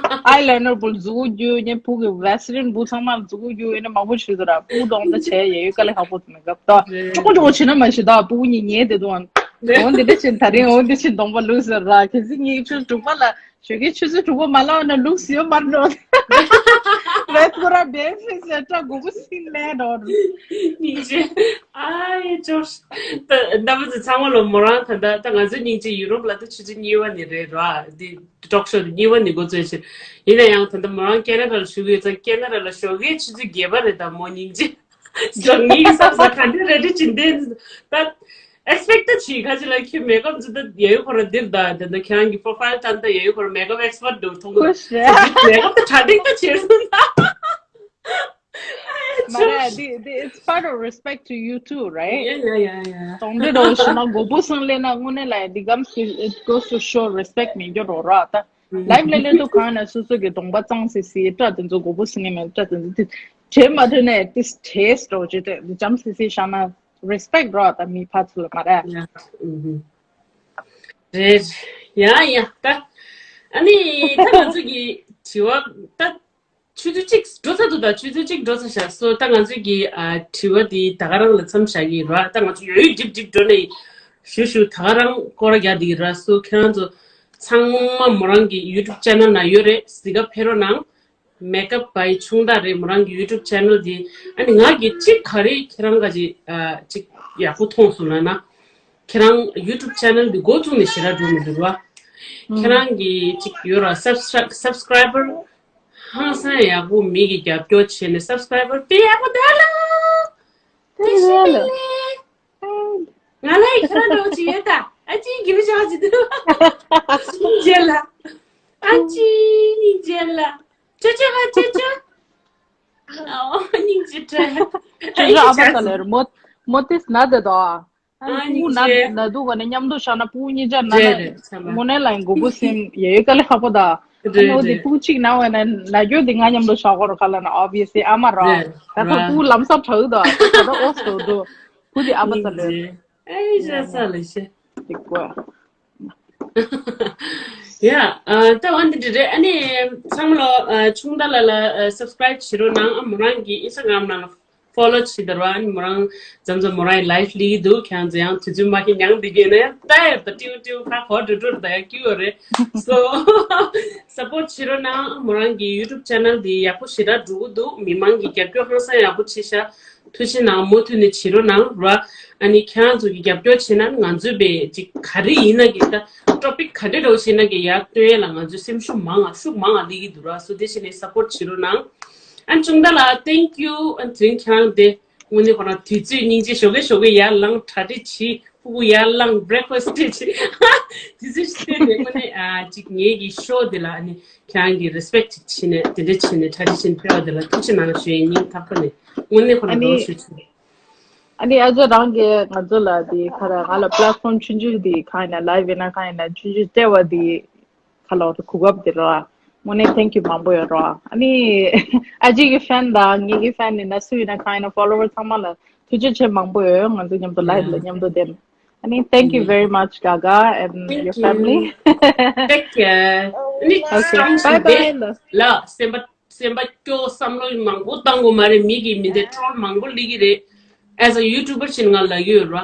ཨའི་ལའི་ནར་བུ་མཛུ་གུ་རྒྱུ། ངས་བུ་གི་ཝེ་སི་ལིན་བུ་ཚང་མ་མཛུ་གུ་རྒྱུ་ཡིན་ན་མང་པོ་ཞིག་འདུག་ར། བུ་གདོང་ད་བྱས་ཡ་ཡོད་དཀའ་ལས་ཁག་པོ་འདུག་མེག་ཨབ་ད་ཅོག་ཅོག་བྱེད་ན་མ་ཤི་ད་བུ་གཉིས་ཉལ་བསྡད་འདུག་འོ་འདི་འདྲ་བྱས་ད་རིང་འོ་འདི་བྱས་གདོང་པ་ལུག་ཟེར་ར། གལ་སྲིད་ངས་ཆུ་དྲུག་པ་ལ་ཞོགས་ཀའི་ཆུ་ཚོད་དྲུག་པ་མ་ལངས་ན་ལུག་ཟིན་མ་འགྲོ། ཝེ་སི་ཀོ་ར་བེ་ཕི་ཟེར་ཏྲ་མགོ་བོ་སིང་ལེ་འགྲོ། སྙིང་རྗེ། ཨ་ཡེ་ཅོ། ད་རྣམ་པ་ཚོ་ཚང་མ་ལ་མོ་རང་ད་ལྟ་ད་ང་ཚོ་སྙིང་རྗེ་ཡུ་རོབ་ལ་ད་ཆུ་ཚོད་གཉིས་པ་ནས་རེད་ར། འདི་ཊོག་ཤོ་དེ་གཉིས་པ་ནས་འགོ་བཙུགས་ཕྱིན། ཡིན་ན་ཡང་ད་ལྟ་མོ་རང་ཁེ་ན་ཌ་ལ་བཞུགས་ཡོད་ཙང་ཁེ་ན་ཌ་ལ་ཞོགས་ཀའི་ཆུ་ཚོད་བརྒྱད་པ་རེད་ད་མོ། སྙིང་རྗེ། ངའི་བསམ་ས་ག་འདྲ་རེ་ཌི་བྱིན་ཏེ་ད་ཨེག་སི་པེག་ཊི་ད་བྱེད་ག་ཅི་ལ་ཁྱོད་མེག་ཨབ་ཚོ་ད་ཡ་ཡོ་ཁོ་ར་འདིར་ད་ད་ད་ཁྱེད་རང་གི་པོ་རོ་ཕ་ཡལ་ད་ད་ཡ་ཡོ་ཁོ་ར་མེག་ཨབ་ཨེག་སི་པར་ཊི་འདུག་མཐོང་གི་འདུག་མེག་ཨབ་ད་གྲ་སྒྲིག་ད་བྱེད་སོང་ད། མ་རེད། འདི་འདི་it's part of respect to you too, right? Yeah, yeah, yeah, yeah. གདོང་འདྲེ་རོ་ཞུ་ན་མགོ་བོ་སང་ལེ་ན་དངོས་གནས་ལ་འདི་གམ་it goes to show respect མེད་རྒྱུ་རོ་ར་ད། ལའེབ་ལ་ལེན་དུ་གང་ན་སོ་སོ་གི་གདོང་པ་གཙང་སི་སི་སྐྲ་དེ་ཚོ་མགོ་བོ་སིང་ངེ་མེད་སྐྲ་དེ་ཚོ་དེ་བྲེད་མ་ཐུབ་ནས་ཏིས་ཊེས་རོ་ཇི་དེ་འཇམ་སི་སི་བཞག་ན་རེ་སི་པེག་རོ་ད་མི་ཕ་ཚུ་ལ་མ་རེད། Yeah. ཨུ་ཧུ། རེད། ཡ་ཡ་ད། ཨ་ནི་ད་ང་ཚོ་གི་དྲི་བ་ད། ཆུ་ཚོད་གཅིག་འགྲོ་ཚར་འདུག་ད་ཆུ་ཚོད་གཅིག་འགྲོ་ཚར་ཤག་སོ་ད་ང་ཚོའི་གི་ཨ་དྲི་བ་འདི་ད་ག་རང་ལ་མཚམས་བཞག་གི་རེད་བ། ད་ང་ཚོ་ཡོད་ཡོད་འགྲིབ་འགྲིབ་འགྲོ་ནས་ཞུ་ཞུ་ད་ག་རང་སྐོར་རྒྱག་འདི་གི་ར། སོ་ཁྱེད་རང་ཚོ་ཚང་མ་མོ་རང་གི་ཡུ་ཊུབ་ཅེ་ནལ་ནང་ཡོད་རེད། གཟིགས་ག་ཕེབས་རོགས་གནང་། མེག་ཨབ་བའི་ཆུང་བདག་རེད་མོ་རང་གི་ཡུ་ཊུབ་ཅེ་ནལ་འདི། ཨ་ནི་ང་གི་གཅིག་ག་རེ་ཁྱེད་རང་ག་ཅིག་ཨ་ཅིག་ཡག་པོ་མཐོང་སོང་ལབ་ན། ཁྱེད་རང་ཡུ་ཊུབ་ཅེ་ནལ་འདི་འགོ་བཙུགས་ནས་ཞེ་དྲག་འགྲོ་མི་འདུག་བ། ཁྱེད་རང་གི་ཅིག་ཡོད་ར་སབ་སི་ཀ་རའི་བར་ཧང་སང་ཡག་པོ་མི་གི་རྒྱབ་སྐྱོར་བྱས་ནས་སབ་སི་ཀ་རའི་བར་དཔེ་ཡག་པོ་འདུག་ལ། དེ་བཞིན་ལ། ང་ལ་ཡི་ཁ་ར་འདྲ་བོ་ཅིག་ཡོད་ད། ཨ་ཅིའི་གི་མི་ཆགས་ཅིག་འདུག་སྙིང་རྗེ་ལ། ཨ་ཅིའི་སྙིང་རྗེ་ལ། ཅོ་ཅོ་ཧ་ཅོ་ཅོ། ཨོ་སྙིང་རྗེ་དྲན། ཅོ་ཅོ་ཨ་ཕ་ས་ལེར་མོ་མོ་ཏིས་ན་དེ་དོ། ཨ་ཨ་སྙིང་རྗེ། ན་ན་དུ་ག་ནས་མཉམ་དུ་བཞག་ན་སྤུ་གུ་གཉིས་ཆ་ན་རེད་ན་རེད་ཚ་མ། དངོས་གནས་ལ་མགོ་བོ་སེམས་ཡེ་ཡེ་དཀའ་ལས་ཁག་པོ་ད། རེད་ཨ་ནོ་དེ་རེད། སྤུ་གུ་གཅིག་ན་བས་ན་ན་རྒྱུ་དེ་ང་མཉམ་དུ་བཞག་གོ་ར་ཁ་ལ་ན་obviously ཨ་མ་ར། རེད་ད་ཁོ་ར། སྤུ་གུ་ལམ་སང་དྲག་ད་ད་ད་ཨོ་སོ་དུ་བུ་དེ་ཨ་མ་ས་ལེ། སྙིང་རྗེ། ཨེ་ཤ་ས་ལེ་ཤ། དེ་ཀོ། ཡ། ཨ་ད་འོན་ཏེ་འདི་རེད། ཨ་ནི་ཚང་མ་ལོ་ཨ་ཆུང་བདག་ལ་ལ་ཨ་སབ་སི་ཀ་རའིབ་བྱེད་རོགས་གནང་། ཨ་མོ་རང་གི་ཨིན་སི་ཊ་གྷ་རམ་ནང་ལ་ཕོ་ལོ་བྱེད་དར་བ། ཨ་ནི་མོ་རང་མཚམས་མཚམས་མོ་རང་གི་ལའིབ་སླེབས་ཀྱི་འདུག་ཁྱེད་རང་ཚོ་ཡང་དུས་ཚོད་མ་ཤེས་མྱང་འདི་གས་ན་ཡང་ལྟ་ཡ་ད་ཏིའུ་ཏིའུ་ཁ་ཧོ་འགྲོ་འགྲོ་ད་ཡ་སྐྱིད་པ་རེད། སོ་སབ་པོར་ཊི་བྱེད་རོགས་གནང་། ཨ་མོ་རང་གི་ཡུ་ཊུབ་ཅེ་ནལ་འདི་ཡག་པོ་ཞེ་དྲག་འགྲོ་གི་འདུག་མི་མང་གི་རྒྱབ་སྐྱོར་ཧང་སང་ཡག་པོ་བྱེད་ཤག་ཐུགས་རྗེ་གནང་། མུ་མཐུད་ནས་བྱེད་རོགས་གནང་ར། ཨ་ནི་ཁྱེད་རང་ཚོ་གི་རྒྱབ་སྐྱོར་བྱེད་ན་ང་ཚོའི་བས་ཅིག་ག་རེ་ཡིན་ན་གི་ད་ཊོ་པིག་ག་འདྲ་འདྲ་བོ་བྱེད་ན་གི་ཡར་སྟོན་ཡས་ལ་ང་ཚོའི་སེམས་ཤུགས་མང་ང་ཤུགས་མང་ང་སླེབས་ཀྱི་འདུག་ར། སོ་དེ་བྱས་ནས་སབ་པོར་ཊི་བྱེད་རོགས་གནང་ ཨ་ནི་ཅུང་ད་ལ་thank you ཨ་ནི་དེ་རིང་ཁྱེད་རང་དེ་དངོས་གནས་ཁོ་རང་དུས་ཚོད་སྙིང་རྗེ་ཞོགས་ཀས་ཞོགས་ཀས་ཡར་ལངས་གྲ་སྒྲིག་བྱས་ཕྲུ་གུ་ཡར་ལངས་breakfast་སྤྲད་བྱས་དུས་ཚོད་ཞིག་བཏོན་ནས་དངོས་གནས་ཨ་ཅིག་ངེད་ཀྱི་show་དེ་ལ་ཨ་ནི་ཁྱེད་རང་གི་respect་ཅིག་བྱས་ནས་དེ་འདྲ་བྱས་ནས་གྲ་སྒྲིག་བྱས་ནས་ཕེབས་པ་དེ་ལ་ཐུགས་རྗེ་གནང་ཞུ་ཡས་སྙིང་ཐག་པ་ནས་དངོས་གནས་ཁོ་རང་ཨ་ནི་འགྲོ་ཞུ་ཆུག་ཨ་ནི་ཨ་ཅག་རང་གིས་ང་ཚོ་ལ་དེ་ག་རེ་ང་ལ་platform་ཆུང་ཆུང་དེ་གང་ཡིན་ན་live་ཡིན་ན་གང་ཡིན་ན་ཆུང་ཆུང་སྤྲད་པ་དེ་ག་ལ་གོ་སྐབས་དེ་རོ། དངོས་གནས་thank you་མང་པོ་ཡོད་རོ། ཨ་ནི་ཨ་ཅག་གི་fan་དང་ངེད་ཀྱི་fan་ཡིན་ན་སུ་ཡིན་ན་གང་ཡིན་ན་follower་ཚང་མ་ལ་ཐུགས་རྗེ་ཆེ་མང་པོ་ཡོད། ང་ཚོ་མཉམ་དུ་live་ལ་མཉམ་དུ་བསྡད། ཨ་ནི་thank you very much Gaga and your family. Take care. ཨ་ནི་okay, bye bye. ལ་སེམས་པ་སེམས་པ་སྐྱོ་བསམ་བློ་མང་པོ་བཏང་དགོས་མ་རེད། མི་གིས་མི་འདི་troll་མང་པོ་སླེབས་ཀྱི་རེད། As a YouTuber་ཞིག་ང་ལབ་ཀྱི་ཡོད་ར།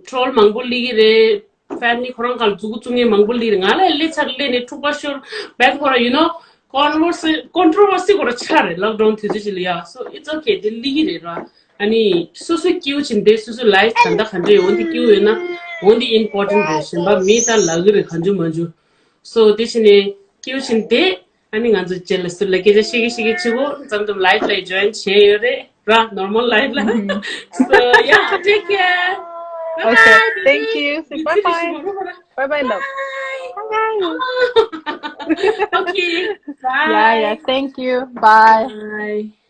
troll་མང་པོ་སླེབས་ཀྱི་རེད། family་ཁོ་རང་ག་ལ་མཛུ་གུ་བཙུགས་མཁན་མང་པོ་སླེབས་རེད། ང་ལ་སླེབས་ཚར་སླེབས་ནས་འཁྲུག་པ་ཤོར་བད་ཁོ་ར་you know controversy controversy་ཁོ་ར་ཆགས་རེད་lockdown་དུས་ཚོད་ཅིག་ལ་ཡ། so it's okay དེ་སླེབས་ཀྱི་རེད་ར། ཨ་ནི་སོ་སོའི་སྐྱིད་པོ་བྱེད་འདི་སོ་སོའི་life་ད་ལྟ་ག་འདྲ་ཡོད་འོན་ཏེ་སྐྱིད་པོ་ཡོད་ན་འོན་ཏེ་important་རེད། གཞན་པ་མི་ད་ལབ་ཀྱི་རེད་གང་བྱུང་མང་བྱུང་། so དེ་བྱས་ནས་སྐྱིད་པོ་བྱེད་འདི། ཨ་ནི་ང་ཚོ་རྗེས་ལ་ཟུར་ལ་སྐད་ཆ་བཤད་ཀྱི་བཤད་ཀྱི་བྱེད་དགོས། མཚམས་མཚམས་live་ལ་join་བྱས་ཡོད་རེད་ར། normal live་ལ། so yeah, take care. Okay, thank you. Bye bye. Bye bye, love. Bye. Okay. Bye. Yeah, yeah, thank you. Bye. Bye.